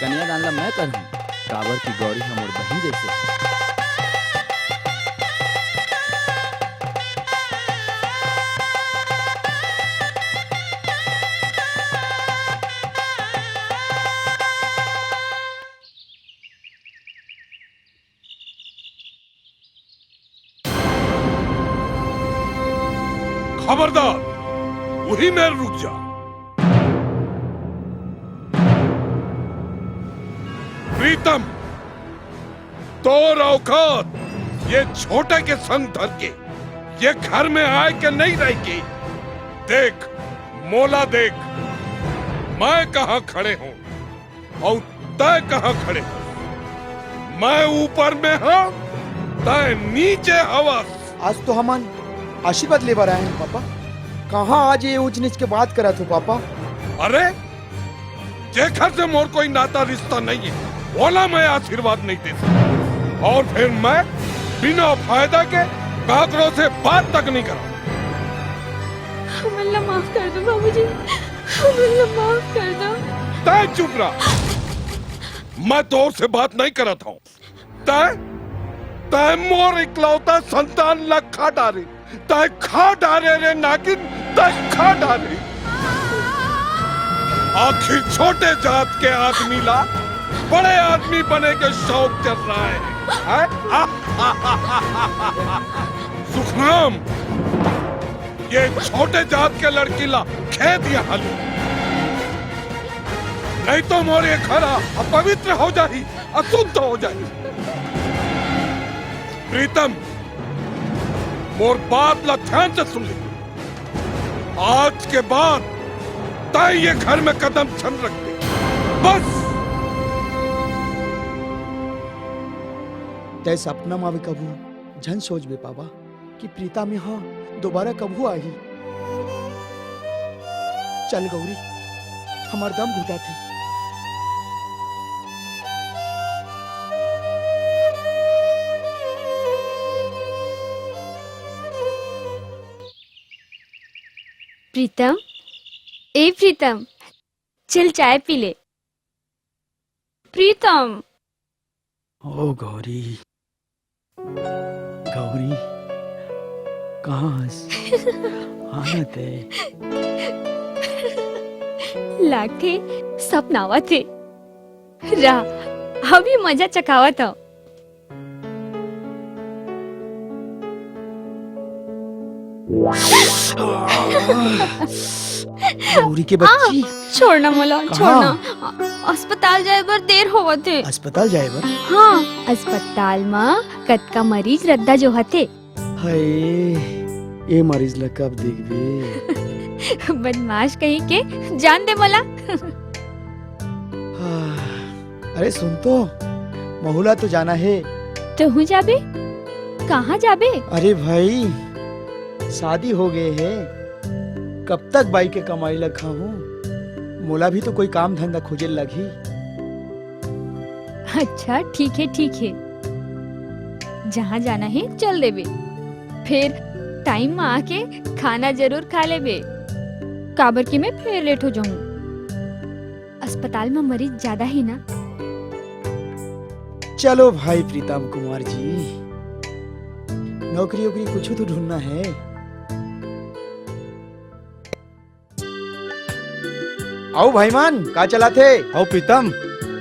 कन्यादान ला मैं करहूँ, काबर की गौरी हा मोर बहिन जैसे। खबरदार, उही मेर रुक जा। प्रीतम, तोर औकात ये छोटे के संग धर के ये घर में आए के नहीं रह गे। देख, मोला देख, मैं कहाँ खड़े हूँ और तय कहाँ खड़े हूँ। मैं ऊपर में हूँ, तय नीचे हवस। आज तो हमन आशीर्वाद लेबर आए हैं पापा, कहाँ आज ये ऊंच नीच के बात करत हो पापा? अरे, जेखर से मोर कोई नाता रिश्ता नहीं है, ओला मैं आशीर्वाद नहीं दे सकता। और फिर मैं बिना फायदा के काकरो से बात तक नहीं करूँ। हमन ला माफ कर दो बाबूजी, हमन ला माफ कर दो। तय चुप रहा, मैं तोर से बात नहीं करत हूँ। तय, तय मोर इकलौता संतान ला खा डारे, तय खा डारे रे नागिन, तय खा डारे। आखिर छोटे जात के आदमी ला बड़े आदमी बने के शौक चढ़ रहा है, हैं? सुखराम, ये छोटे जात के लड़की ला खेद यहाँ ले, नहीं तो मोर ये घर अपवित्र हो जाही, अशुद्ध हो जाही। प्रीतम, मोर बात ला ध्यान से सुन ले। आज के बाद तय ये घर में कदम झन रख दे। बस। तय सपना मा भी कभू झन सोचबे पाबा कि प्रीतम यहाँ दोबारा कभू आही। चल गौरी, हमर दम घुटाथे। प्रीतम, ए प्रीतम, चल चाय पी ले। प्रीतम। ओ गौरी, गौरी, कहाँ हस? आना ते। लागथे सपनावत हे। रा, अभी मजा चकावत हव। गौरी के बच्ची। छोड़ ना मोला, छोड़ ना। अस्पताल जाए बर देर होवत हे। अस्पताल जाए बर? हाँ, अस्पताल म कतका मरीज रद्दा जोहत हे। हाय, ए मरीज ला कब देखबे? बदमाश कहीं के, जान दे मोला। हाँ, अरे सुन तो, महू ला तो जाना हे। तहूँ जाबे? कहाँ जाबे? अरे भाई, शादी हो गए हे, कब तक बाई के कमाई ला खाहूँ? मोला भी तो कोई काम धंधा खोजे लगही। अच्छा, ठीक हे, ठीक हे। जहाँ जाना हे, चल देबे। फेर टाइम म आके खाना जरूर खा लेबे, काबर कि मैं फेर लेट हो जाहूँ। अस्पताल म मरीज ज्यादा हे ना। चलो भाई प्रीतम कुमार जी, नौकरी वोकरी कुछ तो ढूंढना हे। अउ भाई मन, का चलत हे? अउ प्रीतम,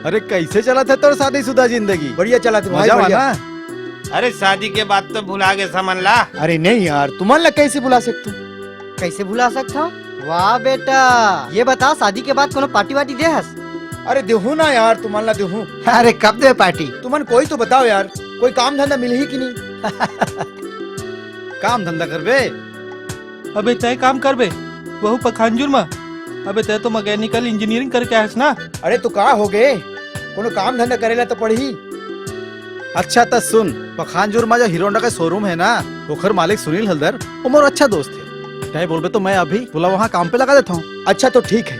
अरे कइसे चलत हे तोर शादीशुदा जिंदगी? बढ़िया चलत हे भाई, मजा मा बढ़िया। ना? अरे शादी के बात तो भुला गे हमन ला। अरे नहीं यार, तुमन ला कइसे भुला सकथों? कइसे भुला सकथों? वाह बेटा, ये बता शादी के बाद कोनो पार्टी वार्टी दे हस? अरे देहूँ ना यार, तुमन ला देहूँ। अरे कब दे पार्टी? तुमन कोई तो बताओ यार, कोई काम धंधा मिलही कि नहीं? काम धंधा करबे? अबे तय काम करबे, वहू पखांजूर मा। अबे तय तो मैकेनिकल इंजीनियरिंग करके आयस ना। अरे तो का हो गे, कोनो काम धंधा करे ला तो पड़ही। अच्छा त सुन, पखांजूर मा जो हीरो होंडा के शोरूम हे ना, ओखर मालिक सुनील हलदर, वो मोर अच्छा दोस्त हे। तय बोलबे तो मैं अभी तोला वहाँ काम पे लगा देथों। अच्छा तो ठीक हे,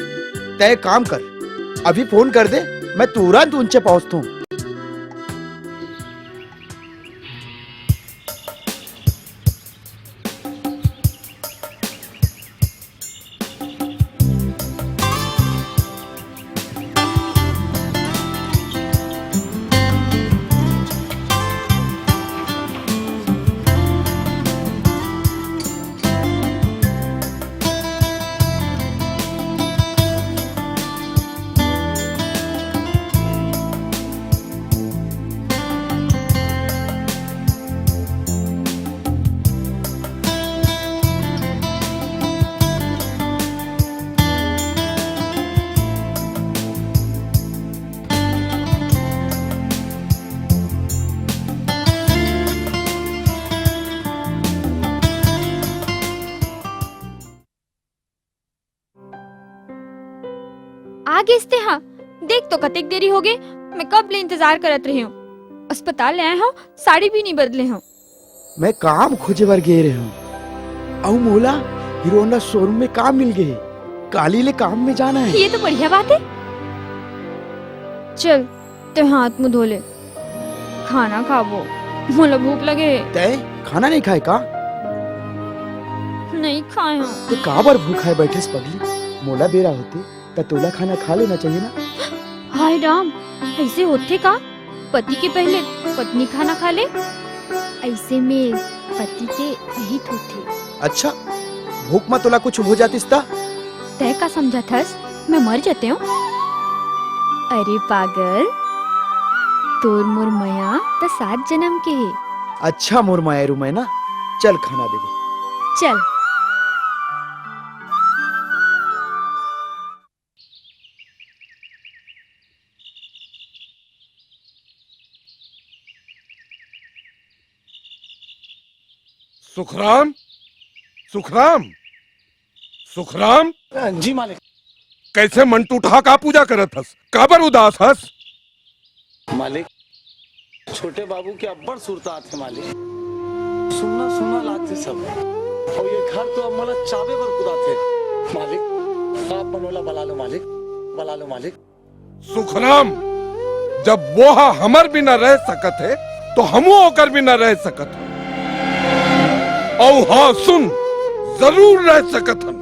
तैं एक काम कर, अभी फोन कर दे, मैं तुरंत उनचे पहुंचथों। आ गेस तें हा। देख तो कतेक देरी होगे, मैं कब ले इंतजार करत रहे हूँ। अस्पताल ले आए हूँ, साड़ी भी नहीं बदले हूँ। मैं काम खोजे बर गे रहे हूँ, अउ मोला हीरो होंडा शोरूम में काम मिल गे हे। काली ले काम में जाना हे। ये तो बढ़िया बात हे। चल, तें हाथ मुंह धो ले, खाना खाबो, मोला भूख लगे हे। तैं खाना नहीं खाए का? नहीं खाए हूँ। तो काबर भूखाए बैठेस पगली? मोला बेरा होते त तोला खाना खा लेना चाहिए ना। हाय राम, ऐसे होथे का? पति के पहले पत्नी खाना खा ले। ऐसे में पति के यही होथे। अच्छा, भूख म तोला कुछ हो जातिस त? तैं का समझत हस, मैं मर जाते हूँ? अरे पागल, तोर मोर मया त सात जन्म के हे। अच्छा मोर मया रू मैना, चल खाना दे दे। चल। सुखराम, सुखराम, सुखराम। जी मालिक। कैसे मन टूटहा का पूजा करत हस? काबर उदास हस? मालिक, छोटे बाबू के अब्बड़ सुरता आथे मालिक। सुन्ना सुन्ना लागथे सब। अउ ये घर तो अब मोला चाबे बर कुदाथे। मालिक, आप मन ओला बला लो मालिक, बला लो मालिक। सुखराम, जब वो ह हमर बिना रह सकत हे, तो हमू ओकर बिना रह सकत हन। अउ हाँ सुन, जरूर रह सकत हन।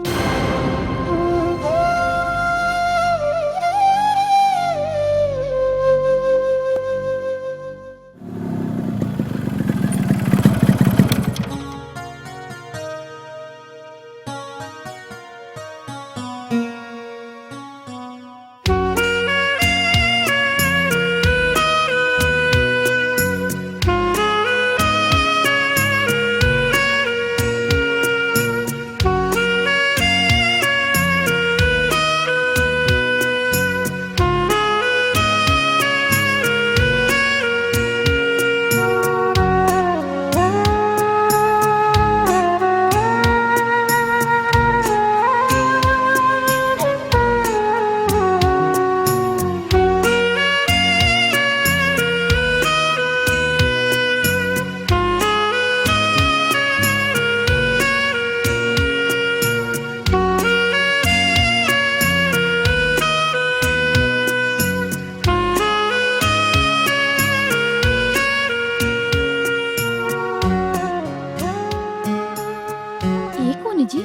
ये कोन हे जी?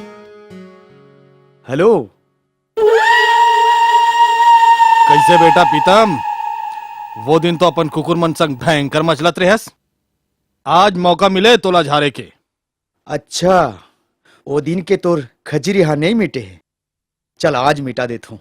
हेलो। कैसे बेटा पीतम, वो दिन तो अपन कुकुर मन संग भयंकर मचलत रहस। आज मौका मिले तोला झारे के। अच्छा, वो दिन के तोर खजरी हा नहीं मिटे हे। चल, आज मिटा देथों।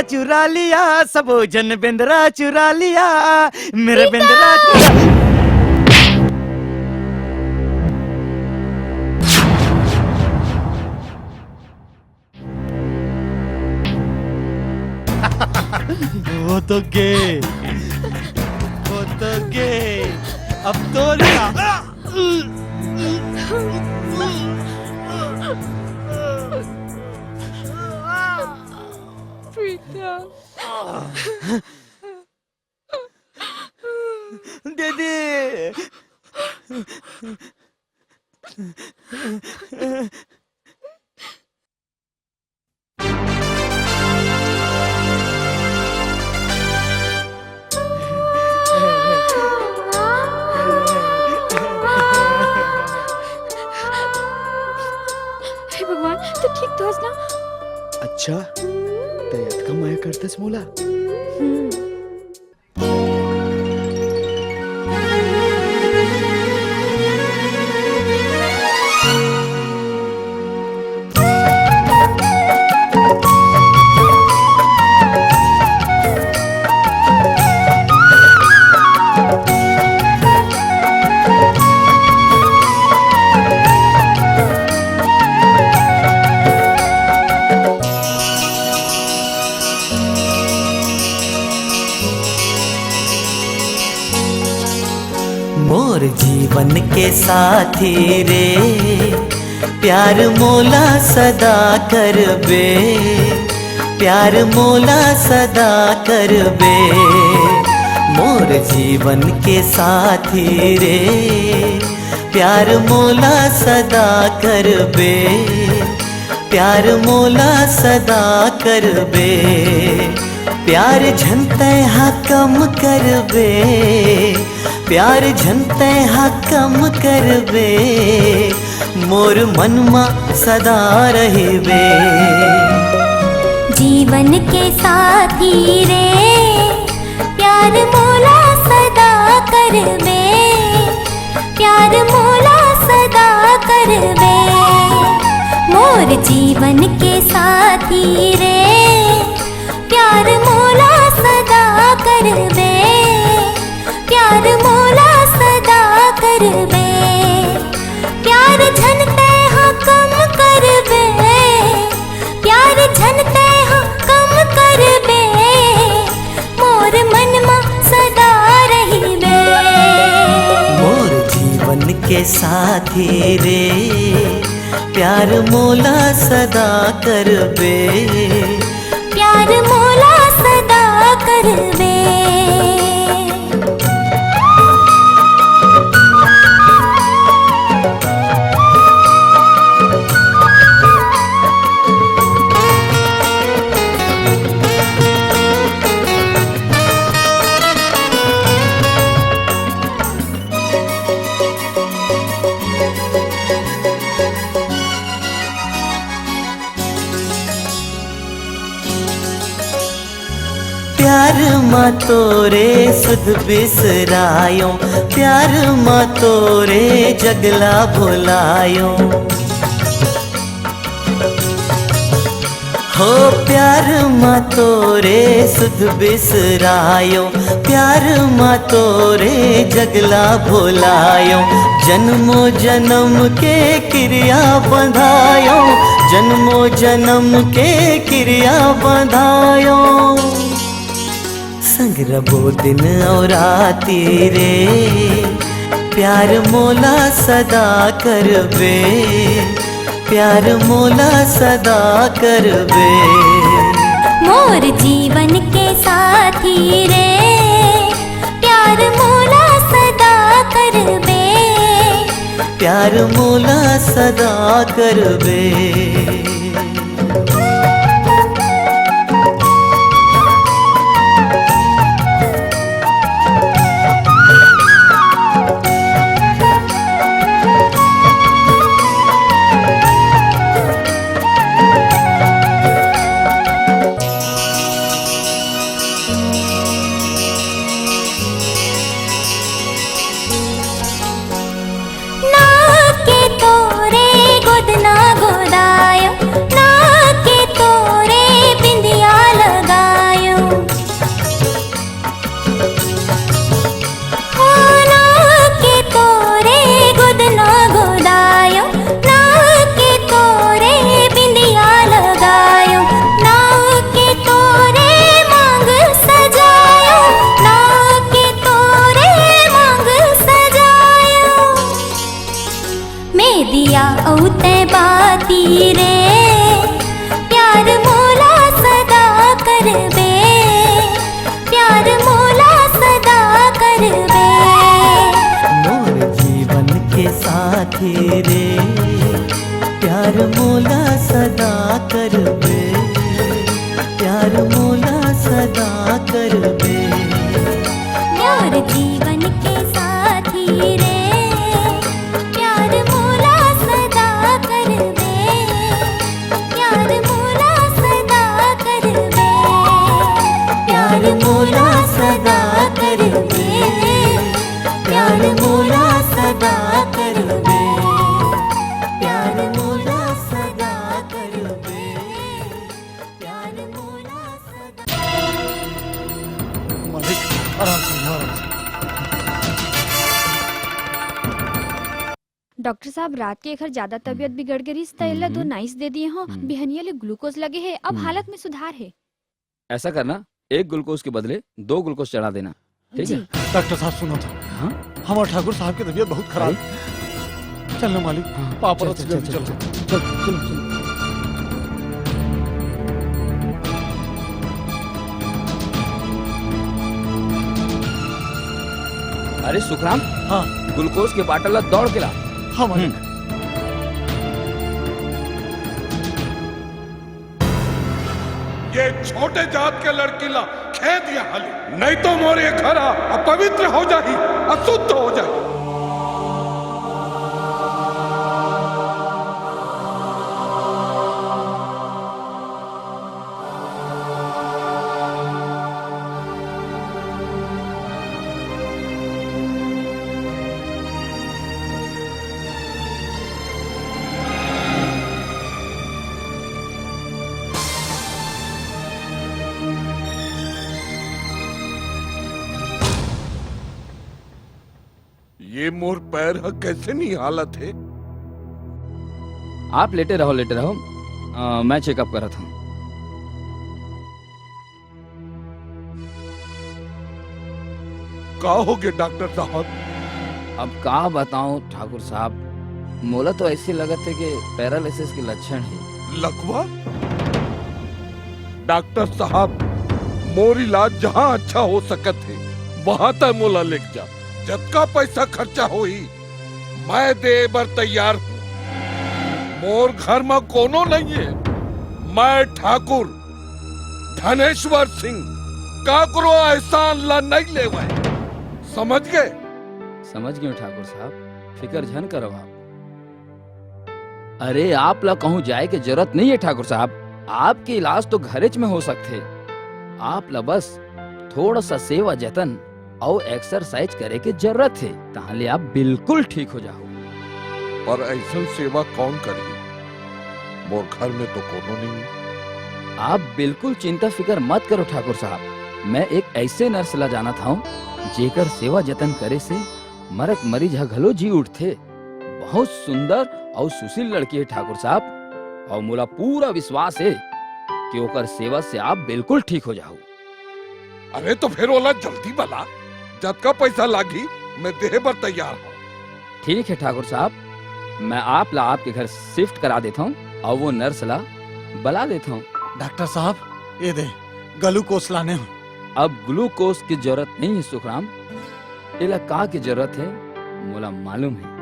चुरा लिया, सबो झन बेंदरा चुरा लिया, मेरे बेंदरा चुरा वो तो गे, वो तो गे, अब तो ना। प्रीता। दीदी। हे भगवान, तैं ठीक तो हस ना? अच्छा, तैं अतका मया करथस मोला? हम्म। मोर जीवन के साथी रे, प्यार मोला सदा करबे, प्यार मोला सदा करबे। मोर जीवन के साथी रे, प्यार मोला सदा करबे, प्यार मोला सदा करबे। प्यार झन तैं हा कम करबे, प्यार झन तैं हा कम करबे, मोर मन मा सदा रहिबे। जीवन के साथी रे, प्यार मोला सदा करबे, प्यार मोला सदा करबे, मोर जीवन के साथी रे, प्यार मोला सदा करबे, प्यार मोला सदा करबे। प्यार झन तैं हा कम करबे, प्यार झन तैं हा कम करबे, मोर मन मा सदा रहिबे। मोर जीवन के साथी रे, प्यार मोला सदा करबे, प्यार मोला सदा करबे। प्यार मा तोरे सुध बिसरायो, प्यार मा तोरे जग ला भुलायो। हो प्यार मा तोरे सुध बिसरायो, प्यार मा तोरे जग ला भुलायो। जन्मो जन्म के किरिया बंधायो, जन्मो जन्म के किरिया बंधायो। संग रबो दिन अउ राती रे, प्यार मोला सदा करबे, प्यार मोला सदा करबे। मोर जीवन के साथी रे, प्यार मोला सदा करबे, प्यार मोला सदा करबे। ना के तोरे गोदना गोदायो, ना के मैं दिया अउ तैं बाती रे, प्यार मोला सदा करबे, प्यार मोला सदा करबे। मोर जीवन के साथी रे, प्यार मोला सदा करबे, प्यार मोला सदा करबे। मोर जीवन के साथी रे, प्यार मोला सदा करबे, प्यार मोला सदा करबे, प्यार मोला सदा करबे, प्यार मोला सदा करबे, प्यार मोला सदा करबे, प्यार मोला सदा। मालिक, आराम से, आराम से। डॉक्टर साहब, रात के एखर ज्यादा तबीयत हम्म। बिगड़ गे रिहिस, त एला दो हम्म। नाइस दे दिए हों। हम्म। बिहनिया ले ग्लूकोज लगे हे, अब हम्म। हालत में सुधार हे। ऐसा करना, एक ग्लूकोज के बदले दो ग्लूकोज चढ़ा देना, ठीक जी। है? डॉक्टर साहब, सुनो तो। हाँ? हमारे ठाकुर साहब की तबीयत बहुत खराब अरे? है। चल ना मालिक, हाँ, पापा चल, तो चल, चल, चल, चल। चल, चल, चल, चल। अरे सुखराम, हाँ। ग्लूकोज के बाटल ला दौड़ के ला। हाँ, मालिक। हम्म। ये छोटे जात के लड़की ला खेद यहाँ ले, नहीं तो मोर ये घर अपवित्र हो जाही, अशुद्ध हो जाही। ये मोर पैर ह कैसे निहालत हे? आप लेटे रहो, लेटे रहो। अ, मैं चेकअप करत हूँ। का हो गे डॉक्टर साहब? अब का बताऊं ठाकुर साहब, मोला तो ऐसे लगत हे कि पैरालिसिस के लक्षण हे। लकवा? डॉक्टर साहब, मोर इलाज जहां अच्छा हो सकत हे, वहां तक मोला लेके जा। जतका पैसा खर्चा होही, मैं दे बर तैयार हूँ। मोर घर म कोनो नहीं है। मैं ठाकुर धनेश्वर सिंह काकरो एहसान ला नहीं लेवय। समझ गए? समझ गए ठाकुर साहब, फिकर झन करो आप। अरे, आप ला कहूँ जाए के जरूरत नहीं है ठाकुर साहब, आपके इलाज तो घरेच में हो सकथे। आप ला बस थोड़ा सा सेवा जतन अउ एक्सरसाइज करे के जरूरत हे, तहां ले आप बिल्कुल ठीक हो जाहू। पर ऐसन सेवा कौन करही? मोर घर में तो कोनो नहीं है। आप बिल्कुल चिंता फिकर मत करो ठाकुर साहब, मैं एक ऐसे नर्स ला जानत हूँ जेकर सेवा जतन करे से मरत मरीज ह घलो जी उठथे। बहुत सुंदर अउ सुशील लड़की है ठाकुर साहब, अउ मोला पूरा विश्वास है कि ओकर सेवा से आप बिल्कुल ठीक हो जाहू। अरे तो फिर ओला जल्दी बला, जतका पैसा लागही मैं देहे बर तैयार हूँ। ठीक है ठाकुर साहब, मैं आप ला आपके घर शिफ्ट करा देता हूँ अउ वो नर्स ला बला देता हूँ। डॉक्टर साहब, ये दे, ग्लूकोस लाने हूँ। अब ग्लूकोस की जरूरत नहीं है सुखराम, एला का के जरूरत है, मोला मालूम है।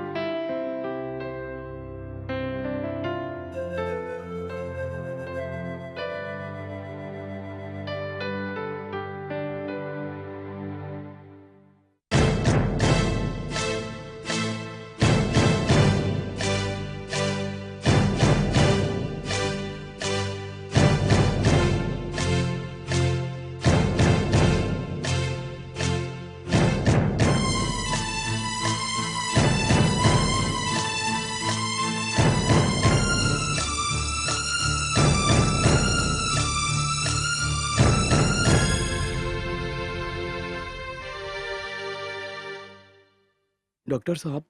डॉक्टर साहब,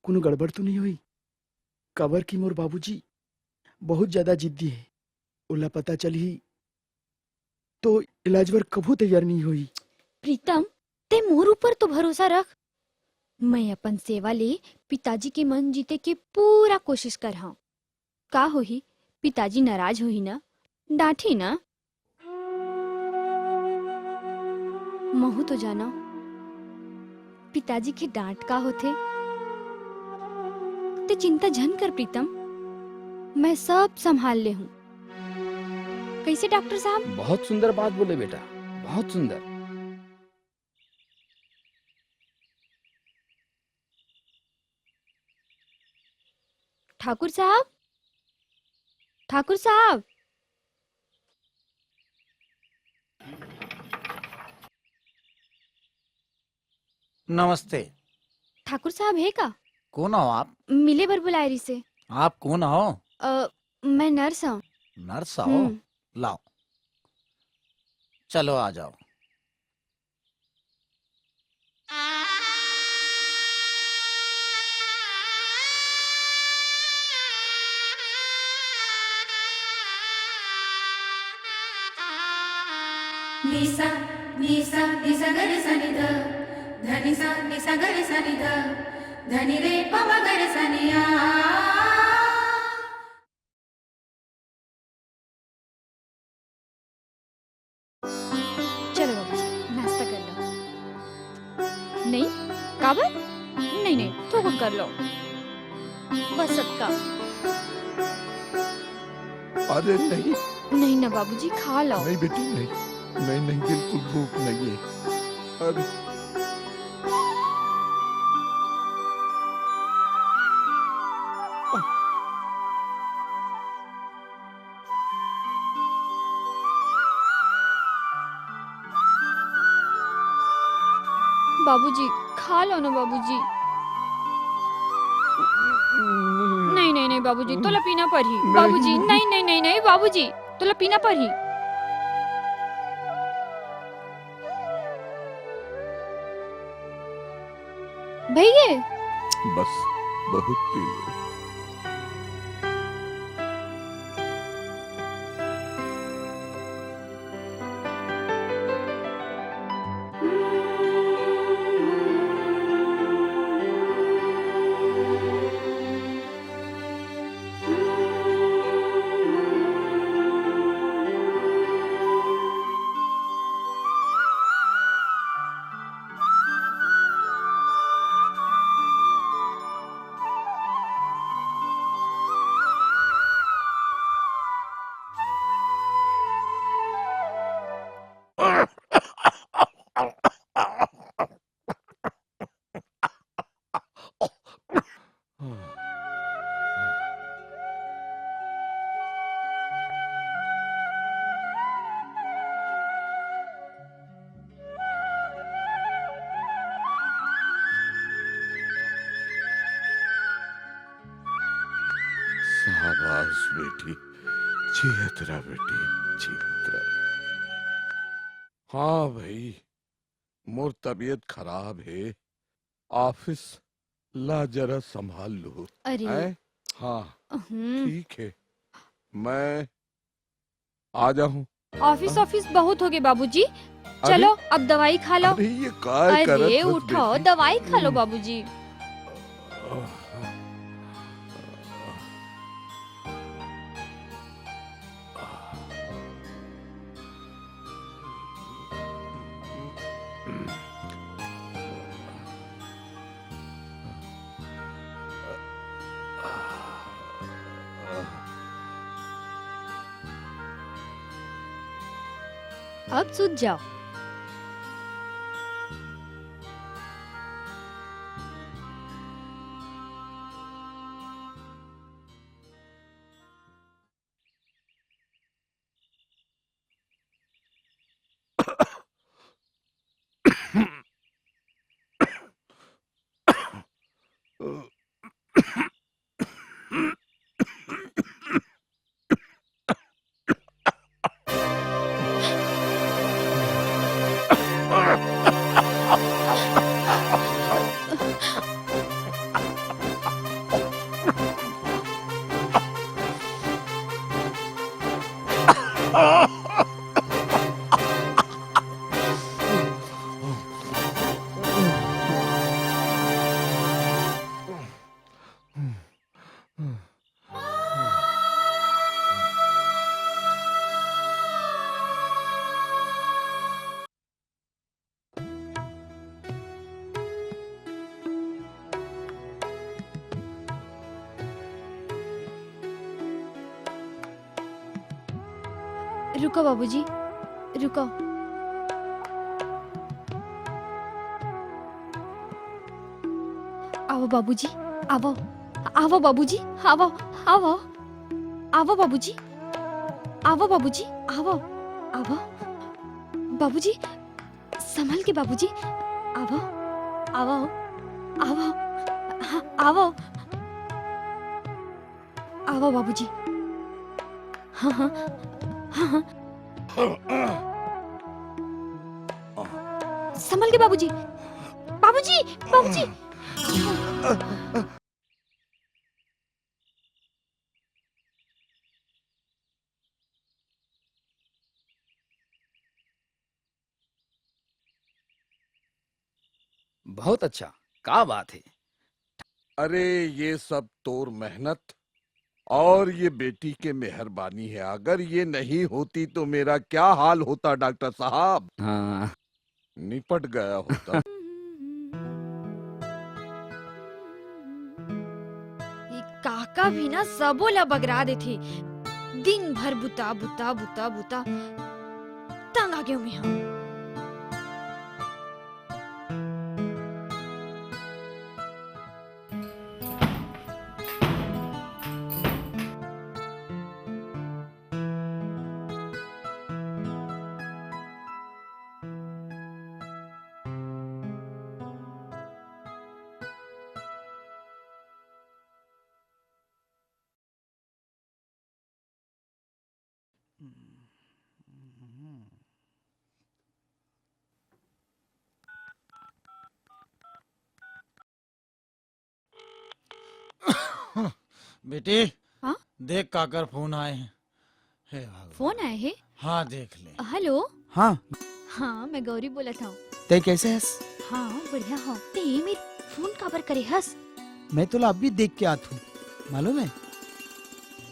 कोनो गड़बड़ तो नहीं होई? काबर कि मोर बाबूजी बहुत ज्यादा जिद्दी हे। ओला पता चलही तो इलाज बर कभू तैयार नहीं होई। प्रीतम, ते मोर ऊपर तो भरोसा रख। मैं अपन सेवा ले पिताजी के मन जीते के पूरा कोशिश करहूँ। का होही, पिताजी नाराज होही ना, डांटही ना? महू तो जाना, पिताजी के डांट का होथे। ते चिंता झन कर प्रीतम, मैं सब संभाल ले हूँ। कैसे डॉक्टर साहब? बहुत सुंदर बात बोले बेटा, बहुत सुंदर। ठाकुर साहब, ठाकुर साहब। नमस्ते। ठाकुर साहब हे का? कोन हो आप? मिले बर बुलाए रिसे। आप कोन हो? अ, मैं नर्स हूँ। नर्स हो? हम्म। लाओ, चलो आ जाओ। निसा, निसा, निसा गर सनि ध, धनिसा, निसा गर सनि ध, धनि रे पमा गर सनि आ। चलो बाबूजी, नाश्ता कर लो। नहीं, काबर? नहीं, नहीं, थोकन कर लो। बस अतका। अरे नहीं। नहीं ना बाबूजी, खा लो। नहीं बेटी, नहीं। नहीं, नहीं, बिल्कुल भूख नहीं है। अरे। बाबूजी, खा लो ना बाबूजी। नहीं, नहीं, नहीं बाबूजी, तोला पीना पड़ही। नहीं। बाबूजी, नहीं, नहीं, नहीं, नहीं बाबूजी, तोला पीना पड़ही। भैया। बस, बहुत पी ले। शाबाश बेटी, जियत रह बेटी, जियत रह। हाँ भाई, मोर तबीयत खराब हे, ऑफिस ला जरा संभाल लू। अरे। हैं? हाँ, हम्म। ठीक है, मैं आ जाहूँ। ऑफिस, हाँ? ऑफिस बहुत होगे बाबूजी। अरे? चलो, अब दवाई खा लो। अरे, ये काय करत अरे, हस उठो, बेटी? दवाई खा लो हम्म। बाबूजी। अब सूत जाओ। रुको बाबूजी, रुको। आवो बाबूजी, आवो। आवो बाबूजी, आवो, आवो। आवो बाबूजी, आवो बाबूजी, आवो, आवो। बाबूजी, संभल के बाबूजी, आवो, आवो, आवो, हाँ, आवो, आवो बाबूजी, हाँ, हाँ, हाँ, हाँ। संभल के बाबूजी, बाबूजी, बाबूजी। बहुत अच्छा, का बात है। अरे, ये सब तोर मेहनत और ये बेटी के मेहरबानी है। अगर ये नहीं होती तो मेरा क्या हाल होता, डॉक्टर साहब? हाँ। निपट गया होता। ये काका भी ना सबो ला बगरा देथे। दिन भर बुता, बुता, बुता, बुता। तंग आ गेंव मेंहा। बेटी, हाँ? देख काकर फोन आए हे। हे भगवान। फोन आए हे? हाँ, देख ले। हेलो। हाँ। हाँ, मैं गौरी बोलत हंव। तैं कैसे हस? हाँ, बढ़िया हंव। तैं ये मेर फोन काबर करे हस? मैं तोला अभी देख के आत हंव, मालूम हे?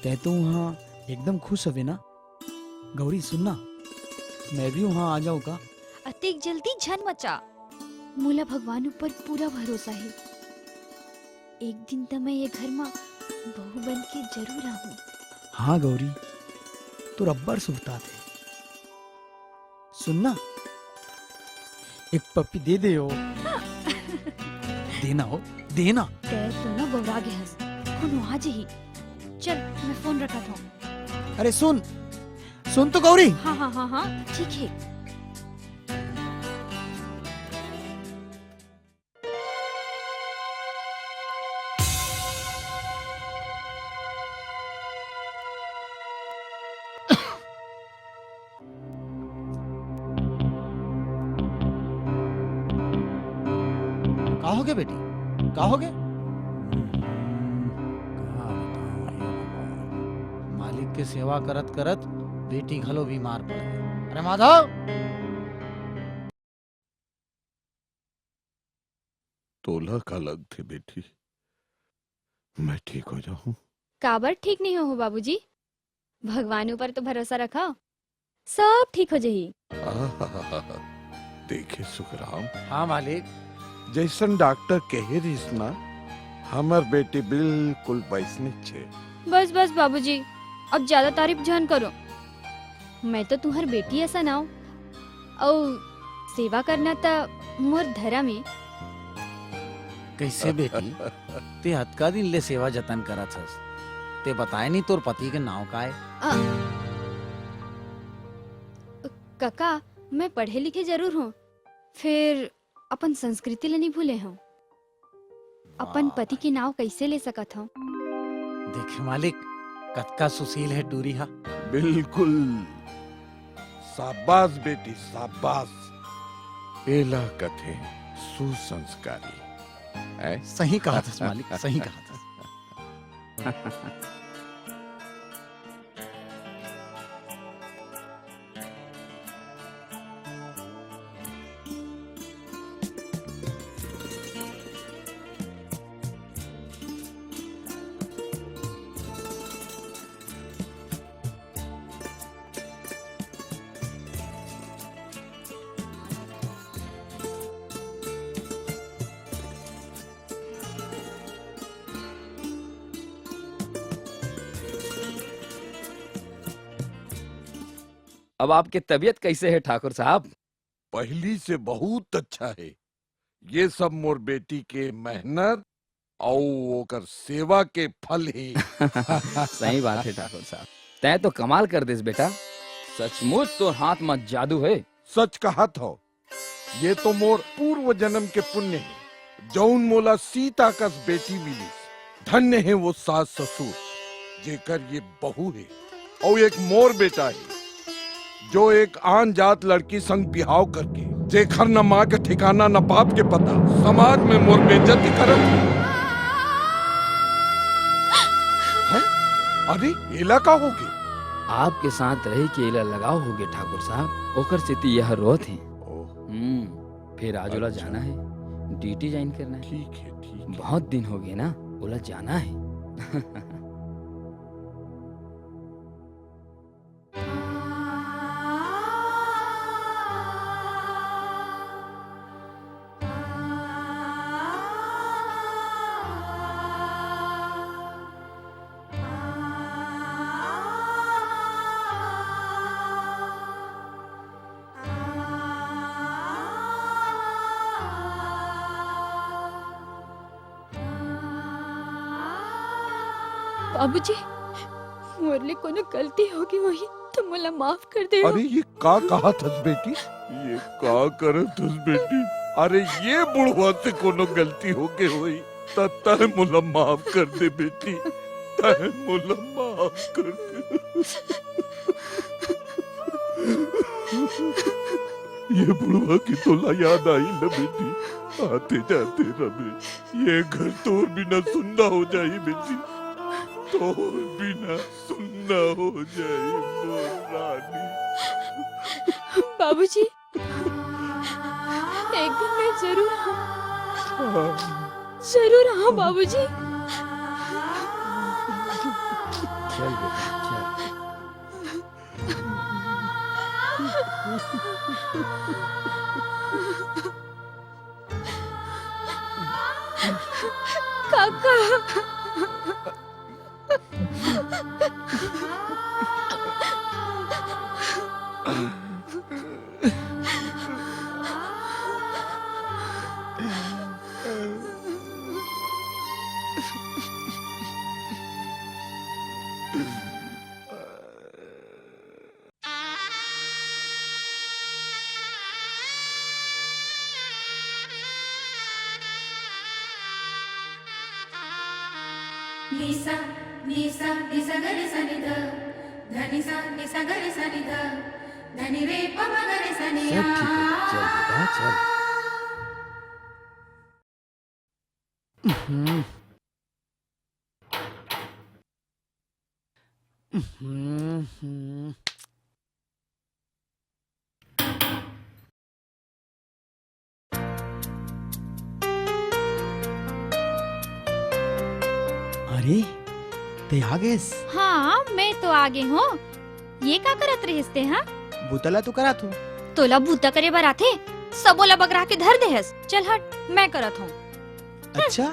तैं तो उहाँ एकदम खुश हवे ना? गौरी, सुन ना, मैं भी उहाँ आ जांव का? अतेक जल्दी झन मचा, मोला भगवान ऊपर पूरा भरोसा हे। एक दिन त मैं ये घर म बहू बन के जरूर आहूं। हाँ गौरी, तोर अब्बड़ सुरतात हे। सुन ना, एक पप्पी दे दे हो। देना हो, देना। तैं तो ना बौरा गे हस, कोनो आ जही। चल, मैं फोन रखत हंव। अरे सुन, सुन तो गौरी। हाँ, हाँ, हाँ, हाँ, ठीक हे। का होगे बेटी? का होगे? हम्म, का बतावं हे भगवान। मालिक के सेवा करत करत बेटी घलो बीमार पड़ गे। अरे माधव! तोला का लगथे बेटी, मैं ठीक हो जाहूं? काबर ठीक नइ होहू बाबूजी, भगवान ऊपर तो भरोसा रखव, सब ठीक हो जही। आहाहाहा, देखे सुखराम। हाँ मालिक। जइसन डॉक्टर कहे रिहिस ना, हमर बेटी बिल्कुल वइसनेच हे। बस बस बाबूजी, अब ज्यादा तारीफ झन करो। मैं तो तुम्हर बेटी असन आंव, अउ सेवा करना त मोर धरम ए। कइसे बेटी, तैं अतका दिन ले सेवा जतन करत हस, तैं बताए नइ तोर पति के नांव का ए? अ, कका, मैं पढ़े लिखे जरूर हंव, फेर अपन संस्कृति ल नइ भूले हंव। अपन वाह। पति के नांव कइसे ले सकत हंव? देखे मालिक, कतका सुशील हे टूरी हा। बिल्कुल। शाबाश बेटी, शाबाश। एला कथे सुसंस्कारी। हैं? सही कहत हस मालिक, सही कहत हस। अब आपके तबीयत कैसे है ठाकुर साहब? पहली से बहुत अच्छा है। ये सब मोर बेटी के मेहनत अउ ओकर सेवा के फल हे। सही बात है ठाकुर साहब, तैं तो कमाल कर देस बेटा, सचमुच तोर हाथ म जादू है। सच कहत हो, ये तो मोर पूर्व जन्म के पुण्य हे, जौन मोला सीता कस बेटी मिलिस। धन्य हे वो सास ससुर, जेकर ये बहू हे, अउ एक मोर बेटा हे, जो एक आन जात लड़की संग बिहाव करके, जेखर न माँ के ठिकाना, न बाप के पता, समाज में मोर बेइज्जती करत हे। हैं? अरे, एला का होगे? आपके साथ रहे के एला लगाव होगे ठाकुर साहब, ओकर सेती यह रोत हे। ओह। हम्म, फिर आज ओला अच्छा। जाना है, ड्यूटी ज्वाइन करना है। ठीक है, ठीक है। बहुत दिन होगे ना, ओला जाना है। बाबूजी, मोर ले कोनो गलती होगे होही, त मोला माफ कर देव। अरे, ये का कहत हस बेटी? ये का करत हस बेटी? अरे, ये बुढ़वा से कोनो गलती होगे होही, त तैं मोला माफ कर दे बेटी, तैं मोला माफ कर दे। ये बुढ़वा के तोला याद आही न बेटी, आते जाते रबे, ये घर तोर बिना सुन्ना हो जाही बेटी, तोर बिना सुन्ना हो जाही मोर रानी। बाबूजी, एक दिन मैं जरूर आऊँ, हाँ। जरूर आऊँ बाबूजी। चल बेटा, चल। काका। निसा, निसा, निसा गरे सा नि ध, धनिसा, निसा गरे सा नि ध, धनि रे प म गरे सा नि सब ठीक है, चल बेटा, चल। हम्म। हम्म, हम्म। अरे, तैं आ गेस? हाँ, मैं तो आ गे हूँ। ये का करत रहिस तैं, हाँ? बूता ला तो करत हूँ। तोला बूता करे बर आथे? सबो ला बगरा के धर देहस। चल हट, मैं करत हूँ। अच्छा?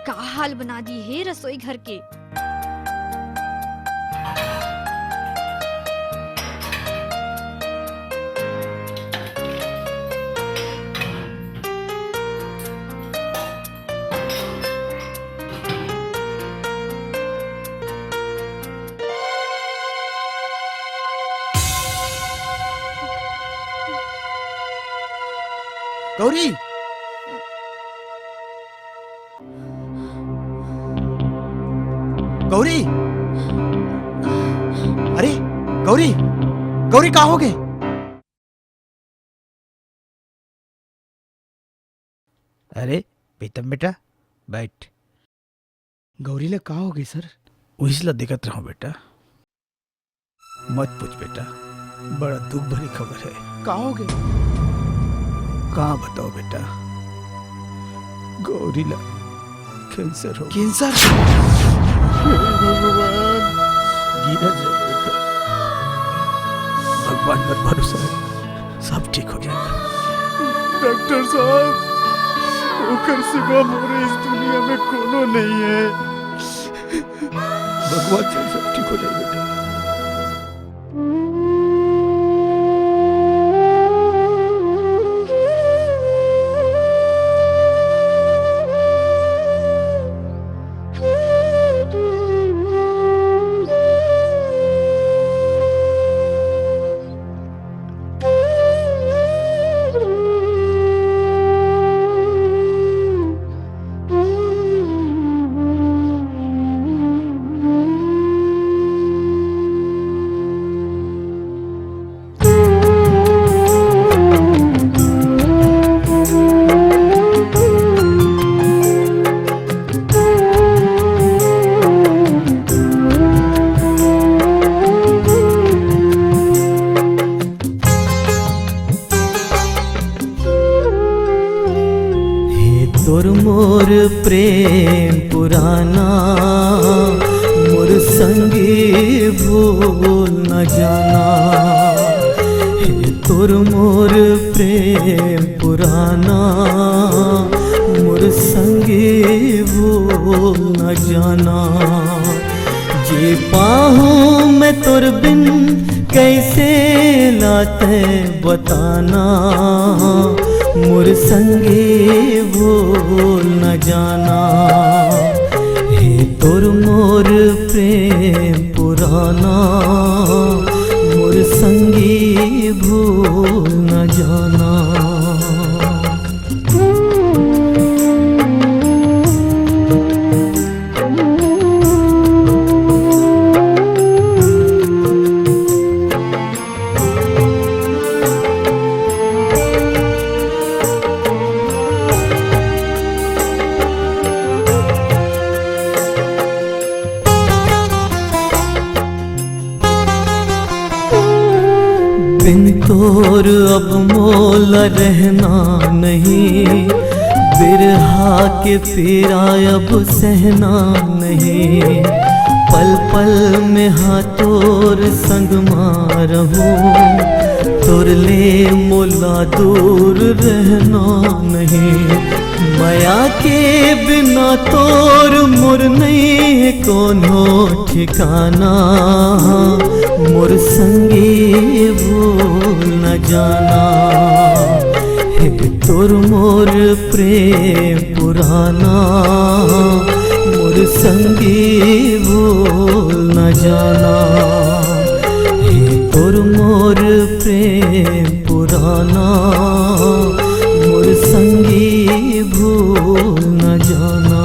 का हाल बना दिए हे रसोई घर के। गौरी! गौरी! अरे, गौरी! गौरी, का होगे? अरे, प्रीतम बेटा, बैठ। गौरी ला का होगे, सर? उहीच ला देखत रहूं, बेटा। मत पूछ बेटा, बड़ा दुख भरी खबर हे। का होगे? का बताओं बेटा, गौरी ला कैंसर हो। कैंसर? हे भगवान, जीना जरूर था। भगवान पर भरोसा हे, सब ठीक हो जाएगा। डॉक्टर साहब, ओकर सिवा मोर इस दुनिया में कोनो नहीं हे। भगवान से सब ठीक हो जाए बेटा। हे तोर मोर प्रेम पुराना, मोर संगी भूल न जाना। हे तोर मोर प्रेम पुराना, मोर संगी भूल न जाना। जी पाहूँ मैं तोर बिन, कैसे लाते बताना, मोर संगी भूल न जाना। हे तोर मोर प्रेम पुराना, मोर संगी भूल न जाना। बिन तोर अब मोला रहना नहीं, बिरहा के पीरा अब सहना नहीं। पल पल में हाँ तोर संग मा रहूं, तोर ले मोला दूर रहना नहीं। मया के बिना तोर मोर नइ हे कोनो ठिकाना, मोर संगी भूल न जाना। हे तोर मोर प्रेम पुराना, मोर संगी भूल न जाना। हे तोर मोर प्रेम पुराना, मोर संगी भूल न जाना।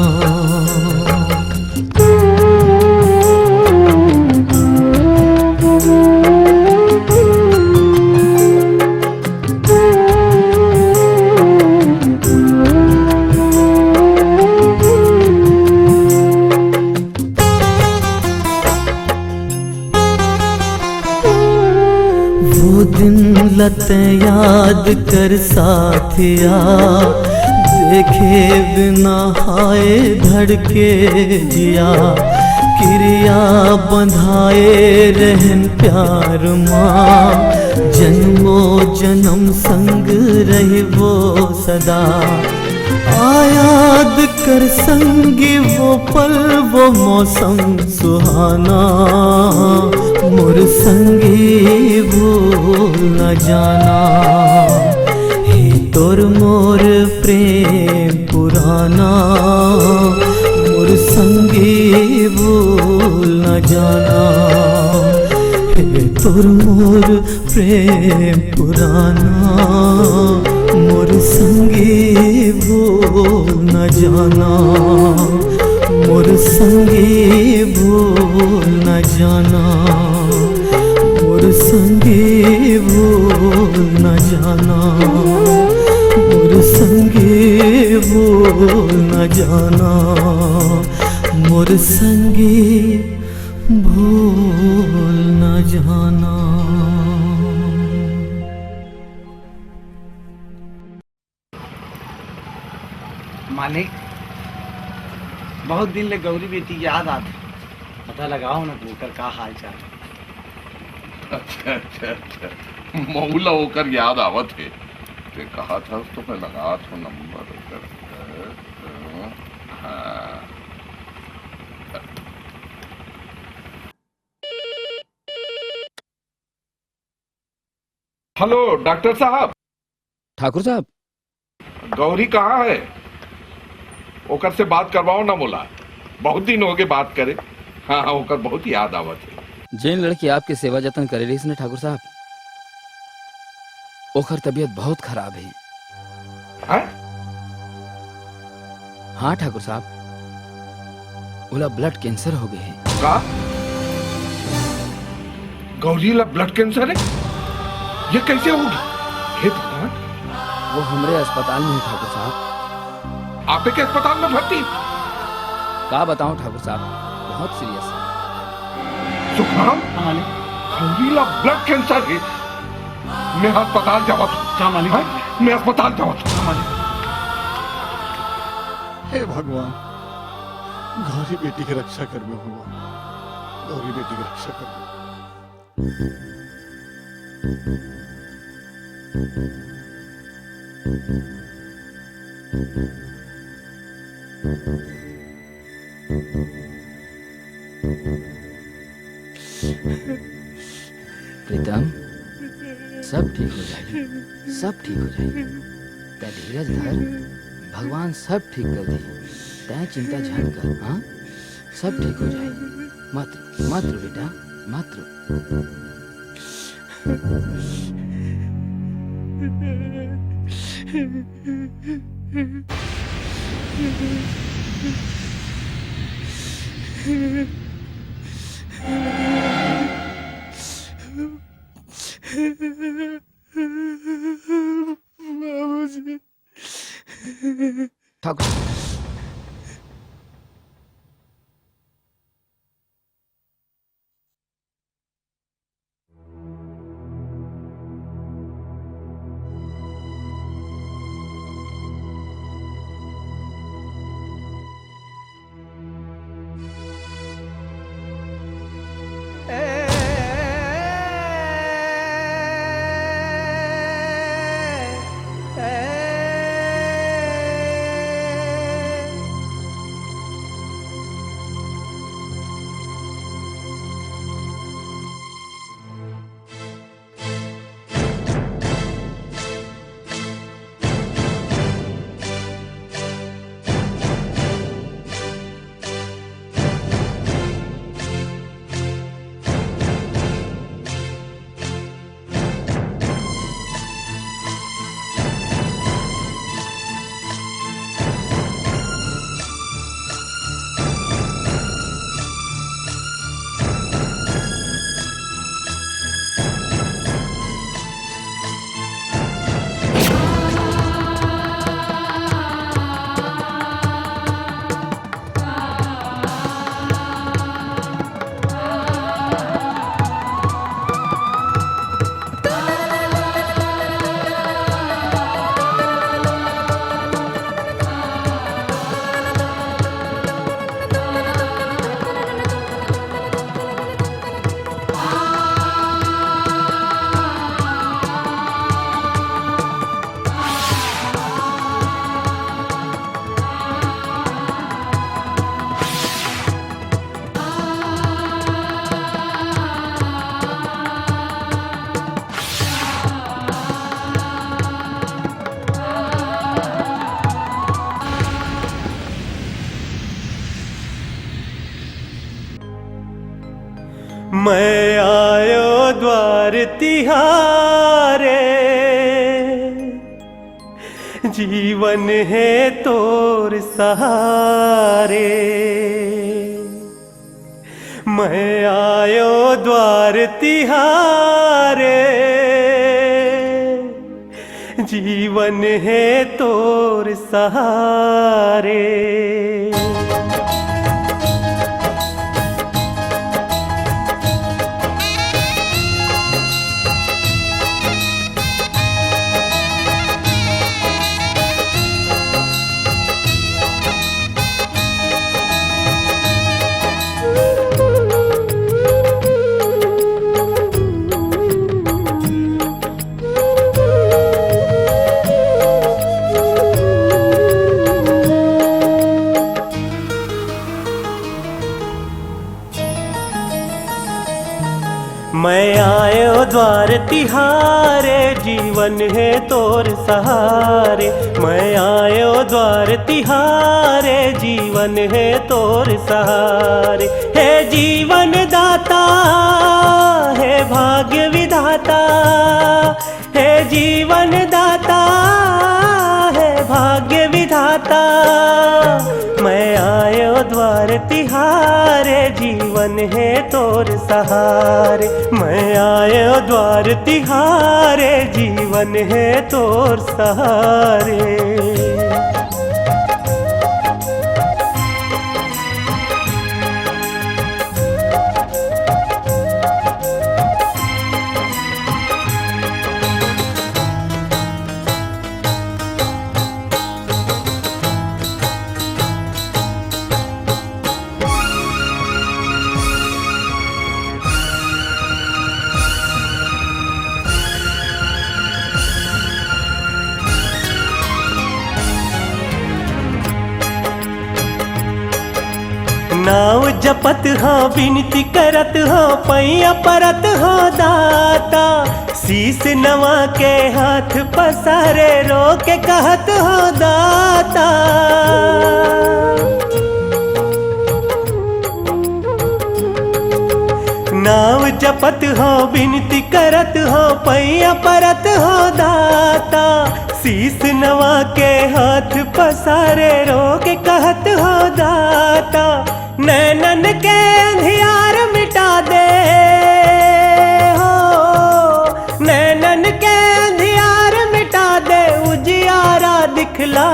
वो दिन ला तैं याद कर साथिया, देखे बिना हाय धड़के जिया। किरिया बंधाए रहेन प्यार मा, जन्मों जन्म संग रहिबो सदा। आ याद कर संगी वो पल वो मौसम सुहाना, मोर संगी भूल न जाना। हे तोर मोर प्रेम पुराना, मोर संगी भूल न जाना। हे तोर मोर प्रेम पुराना, मोर संगी भूल न जाना, मोर संगी भूल न जाना, मोर संगी भूल न जाना, मोर संगी भूल न जाना, मोर संगी भूल न जाना। मालिक, बहुत दिन ले गौरी बेटी के याद आत हे। पता लगाओ ना, ओकर का हाल चाल हे। अच्छा, अच्छा, अच्छा। मऊ ला ओकर याद आवत हे। ते कहा था तो मैं लगा था नंबर ओकर। हाँ। हेलो डॉक्टर साहब। ठाकुर साहब। गौरी कहाँ है? ओकर से बात करवाओ ना मोला, बहुत दिन होगे बात करे। हाँ हाँ, ओकर बहुत याद आवत हे। जेन लड़की आपके सेवा जतन करे रहिस ने ठाकुर साहब, ओकर तबीयत बहुत खराब हे। हैं? हाँ ठाकुर साहब, ओला ब्लड कैंसर हो गए हे। का? गौरी ला ब्लड कैंसर हे? ये कैसे होगी? हे भगवान! वो हमरे अस्पताल में हे ठाकुर साहब। आपे के अस्पताल में भर्ती? का बताऊं ठाकुर साहब, बहुत सीरियस हे। सुखराम, हाँ मालिक। गौरी ला ब्लड कैंसर हे। मैं अस्पताल जावत हूँ। हाँ मालिक। हैं? मैं अस्पताल जावत हूँ। हाँ मालिक। हे भगवान, गौरी बेटी के रक्षा करबे भगवान, गौरी बेटी के रक्षा करबे। प्रीतम, सब ठीक हो जाही, सब ठीक हो जाही। तै धीरज धर, भगवान सब ठीक कर दी। तै चिंता झन कर, हाँ? सब ठीक हो जाही। मत रो, मत रो बेटा, मत रो। बाबूजी। ठाकुर। मैं आयो द्वार तिहारे, जीवन हे तोर सहारे। मैं आयो द्वार तिहारे, जीवन हे तोर सहारे। द्वार तिहारे जीवन हे तोर सहारे, मैं आयो द्वार तिहारे जीवन हे तोर सहारे। हे जीवन दाता, हे भाग्य विधाता, हे जीवन दाता, हे भाग्य विधाता, मैं आयो द्वार तिहारे जीवन हे तोर सहारे, मैं आयो द्वार तिहारे जीवन हे तोर सहारे। नाव जपत हाँ, बिनती करत हाँ, पैया परत हाँ दाता, शीश नवा के हाथ पसारे, रो के कहत हाँ दाता। नाव जपत हाँ, बिनती करत हाँ, पैया परत हाँ दाता, शीश नवा के हाथ पसारे, रो के कहत हाँ दाता, नैनन के अंधियार मिटा दे हो, नैनन के अंधियार मिटा दे, उजियारा दिखला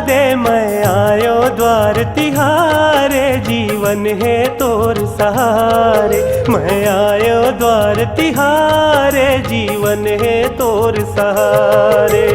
दे। मैं आयो द्वार तिहारे, जीवन हे तोर सहारे, मैं आयो द्वार तिहारे, जीवन हे तोर सहारे।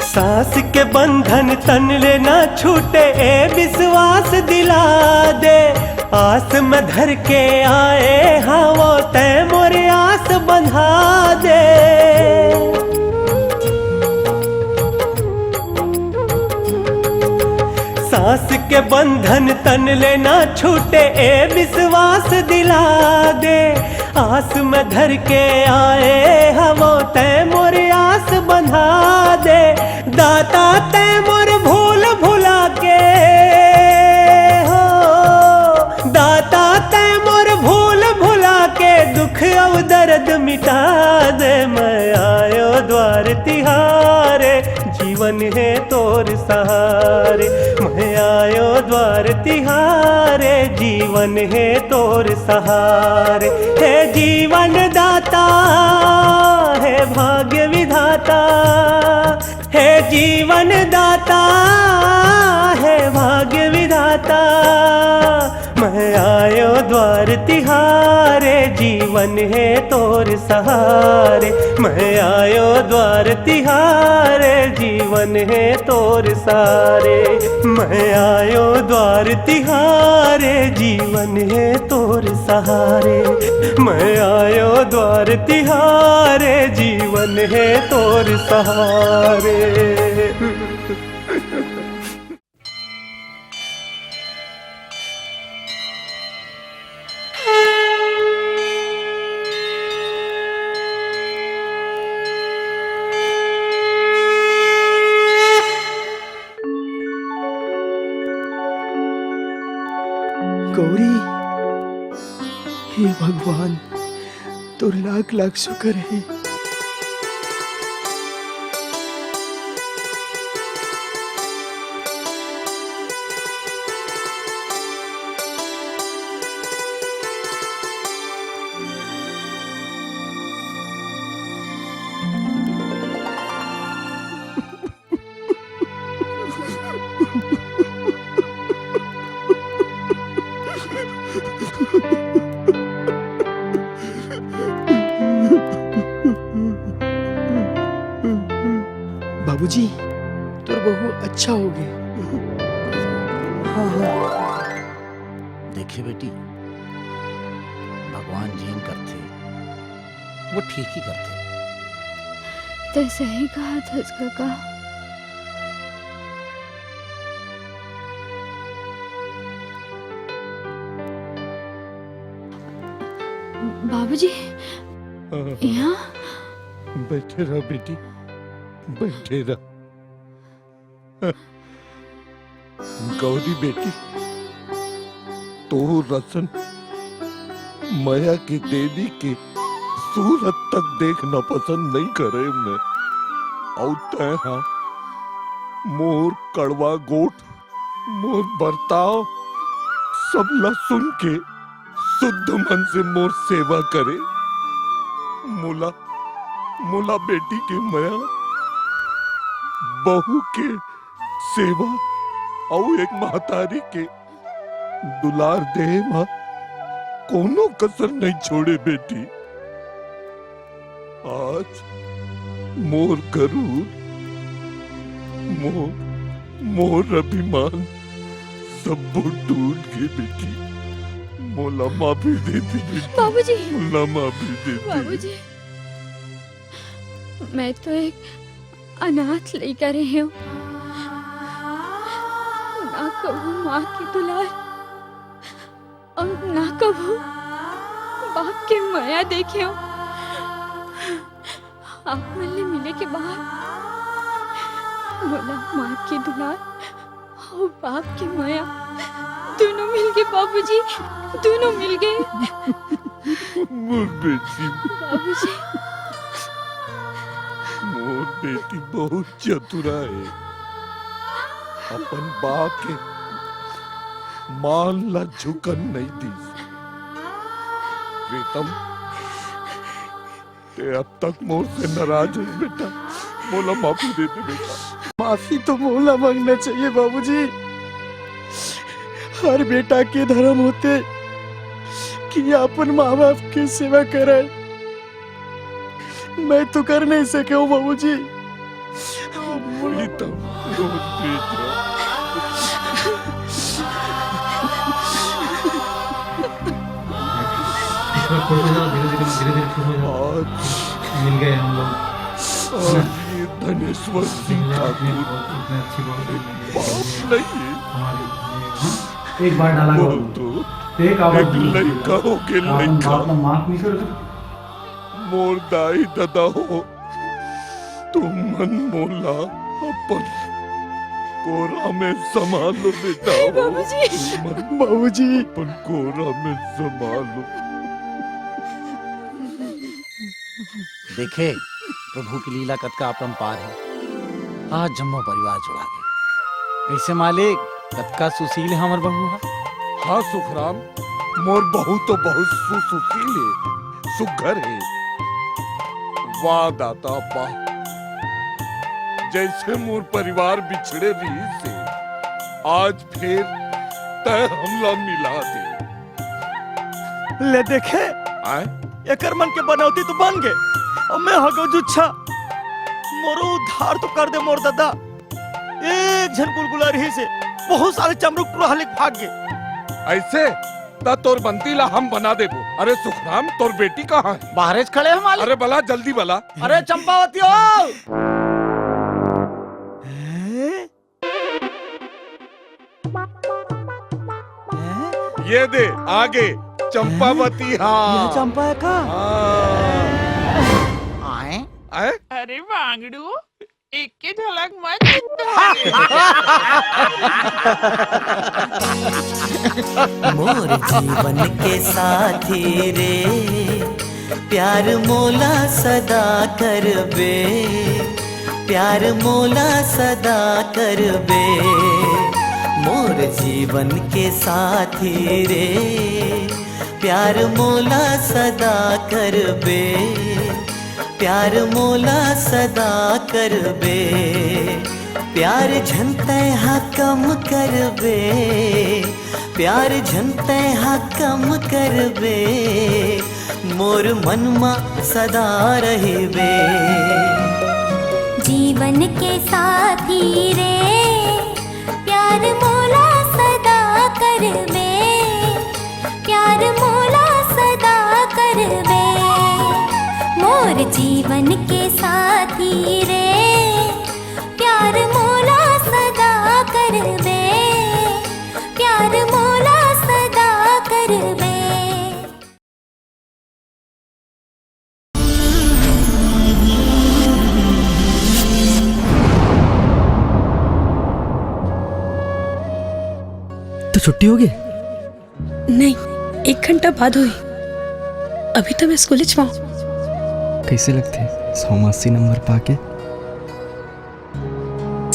सांस के बंधन तन ले ना छूटे, ए विश्वास दिला दे। आस में धर के आए हाँ वो, तै मोर आस बंधा दे। सांस के बंधन तन ले ना छूटे, ए विश्वास दिला दे। आस में धर के आए हवो, तै मोर आस बंधा दे। दाता तै मोर भूल भुला के हो, दाता तै मोर भूल भुला के, दुख अउ दर्द मिटा दे। मैं आयो द्वार तिहारे, जीवन हे तोर सहारे। मैं आयो द्वार तिहारे, जीवन हे तोर सहारे। हे जीवन दाता, हे भाग्य विधाता, हे जीवन दाता, हे भाग्य विधाता, मैं आयो द्वार तिहारे, जीवन हे तोर सहारे। मैं आयो द्वार तिहारे, जीवन हे तोर सहारे। मैं आयो द्वार तिहारे, जीवन हे तोर सहारे। मैं आयो द्वार तिहारे, जीवन हे तोर सहारे। गौरी, हे भगवान, तोर लाख लाख शुक्र हे। तोर बहू अच्छा होगे। हाँ, हाँ। देखे बेटी, भगवान जेन करथे, वो ठीक ही करथे। तैं सही कहत हस, कका। बाबूजी, हाँ, हाँ। यहाँ? बइठे रह बेटी, बइठे रह। गौरी बेटी, तोर असन मया के देवी के सूरत तक देखना पसंद नइ करे मैं। अउ तैं हा मोर कड़वा गोठ, मोर बरताव, सब ला सुन के शुद्ध मन से मोर सेवा करे। मोला, मोला बेटी के मया, बहू के सेवा अउ एक महतारी के दुलार देहे म कोनो कसर नइ छोड़े बेटी। आज मोर गरूर, मोर, मोर अभिमान सब्बो टूट गे बेटी। मोला माफी दे दे बेटी। बाबूजी। मोला माफी दे दे। बाबूजी, मैं तो एक अनाथ लइका रहेंव। ना कभू माँ के दुलार अउ ना कभू बाप के मया देखेंव। आप मन ले मिले के बाद मोला माँ के दुलार अउ बाप के मया दूनों मिलगे बाबूजी, दूनों मिलगे। मोर बेटी। बाबूजी। मोर बेटी बहुत चतुरा हे। अपन बाप के मान ला झुकन नइ दिस। प्रीतम, तैं अब तक मोर से नाराज हस बेटा, मोला माफी दे दे बेटा। माफी तो मोला मांगना चाहिए बाबूजी। हर बेटा के धर्म होथे कि अपन माँ बाप के सेवा करे। मैं तो कर नइ सकेंव बाबूजी। प्रीतम, मोर बेटा। खुश हो जाओ, धीरे धीरे, धीरे धीरे खुश हो जाओ। आज मिल गए हम लोग। आज ये धनेश्वर सिंह ठाकुर इतने अच्छी बात है। बाप नहीं है। हमारी, हाँ? एक बार डाला वो तो एक आवाज एक लइका हो के अपन लइका। बाप ला माफ नहीं कर सकते। मोर दाई ददा हो, तुमन मोला अपन कोरा में समा लो बेटा हो। बाबूजी। तुमन बाबूजी। अपन कोरा में समा लो। देखे, प्रभु की लीला कतका अपरंपार हे। आज जम्मो परिवार जुड़ा गे। कइसे मालिक, कतका सुशील हे हमर बहू हा? हाँ सुखराम, मोर बहू तो बहुत सुशील हे, सुघर हे। वाह दाता वाह, जइसे मोर परिवार बिछड़े रहिस हे, आज फेर तैं हमला मिला दे। ले देखे, आय? एकर मन के बनौती तो बन गे, अउ मैं हो गेंव जुच्छा। मोरो उद्धार तो कर दे मोर ददा। एक झन गुलगुला रहिस हे, बहुत सारे चमरुक टुरा ह लेके भाग गे। अइसे त तोर बंती ला हम बना देबो। अरे सुखराम, तोर बेटी कहाँ हे? बाहरे च खड़े हे मालिक। अरे बला, जल्दी बला। अरे चंपावती हो। हैं? हैं? ये दे, आगे, चंपावती, हैं? हाँ। यह चंपा हे का? हाँ। आए? आए? अरे वांगड़ू, एक के झलक मत चित्त हो रे। मोर जीवन के साथी रे, प्यार मोला सदा करबे, प्यार मोला सदा करबे, मोर जीवन के साथी रे, प्यार मोला सदा करबे, प्यार मोला सदा करबे, प्यार झन तैं हा कम करबे, प्यार झन तैं हा कम करबे, मोर मन मा सदा रहिबे। जीवन मन के साथी रे, प्यार मोला सदा करबे, प्यार मोला सदा करबे, मोर जीवन के साथी रे, प्यार मोला सदा करबे, प्यार मोला सदा करबे। तो छुट्टी हो गई? नहीं, एक घंटा बाद हुई। अभी तो मैं स्कूल च पाऊँ। कैसे लगते हैं सौ अस्सी नंबर पाके?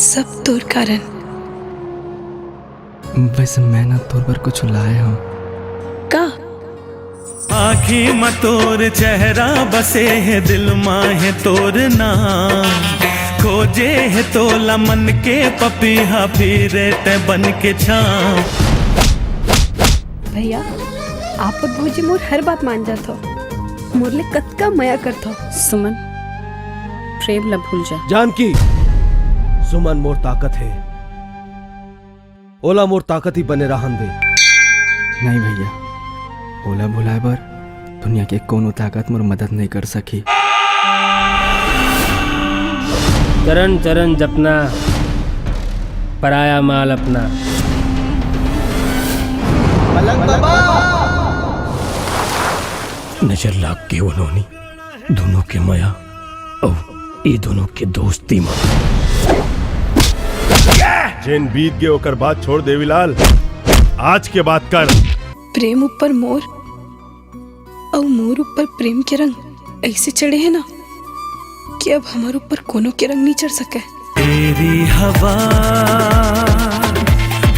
सब तोर कारण। वैसे मैं ना तोर बर कुछ लाए हूँ। का? आँखी म तोर चेहरा बसे हे, दिल मा हे तोर नाम। खोजे हे तोला मन के पपीहा, फिरे तैं बन के छाँव। भैया, आप अउ भौजी मोर हर बात मान जात हो। मोर ले कतका मया करत हो। सुमन, प्रेम ला भूल जा। जानकी, सुमन मोर ताकत हे। ओला मोर ताकत ही बने रहन दे। नहीं भैया, ओला भुलाए बर दुनिया के कोनो ताकत मोर मदद नहीं कर सकी। चरण चरण जपना, पराया माल अपना। नजर लाग गे ओ नोनी, दूनों के मया अउ ए दूनों के दोस्ती म। जेन बीत गे ओकर बात छोड़ देवीलाल, आज के बात कर। प्रेम ऊपर मोर अउ मोर ऊपर प्रेम के रंग ऐसे चढ़े हे ना कि अब हमर ऊपर कोनो के रंग नहीं चढ़ सके। तेरी हवा,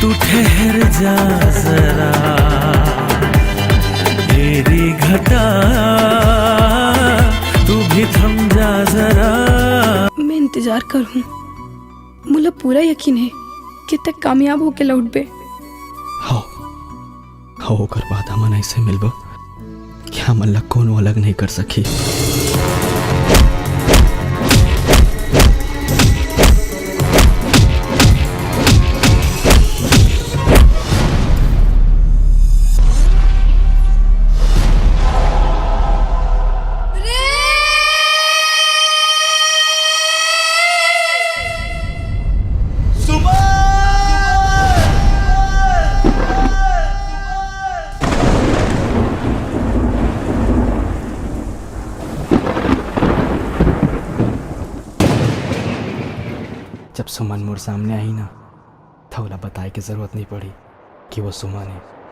तू ठहर जा जरा, तेरी घटा, तू भी थम जा जरा। मैं इंतजार करहूँ, मोला पूरा यकीन हे कि तैं कामयाब होके लौटबे। हाँ, हाँ, ओकर बाद हमन ऐसे मिलबो कि हमन ला कोनो अलग नहीं कर सकी। जब सुमन मोर सामने आही ना, त ओला बताए के जरूरत नहीं पड़ी कि वो सुमन हे।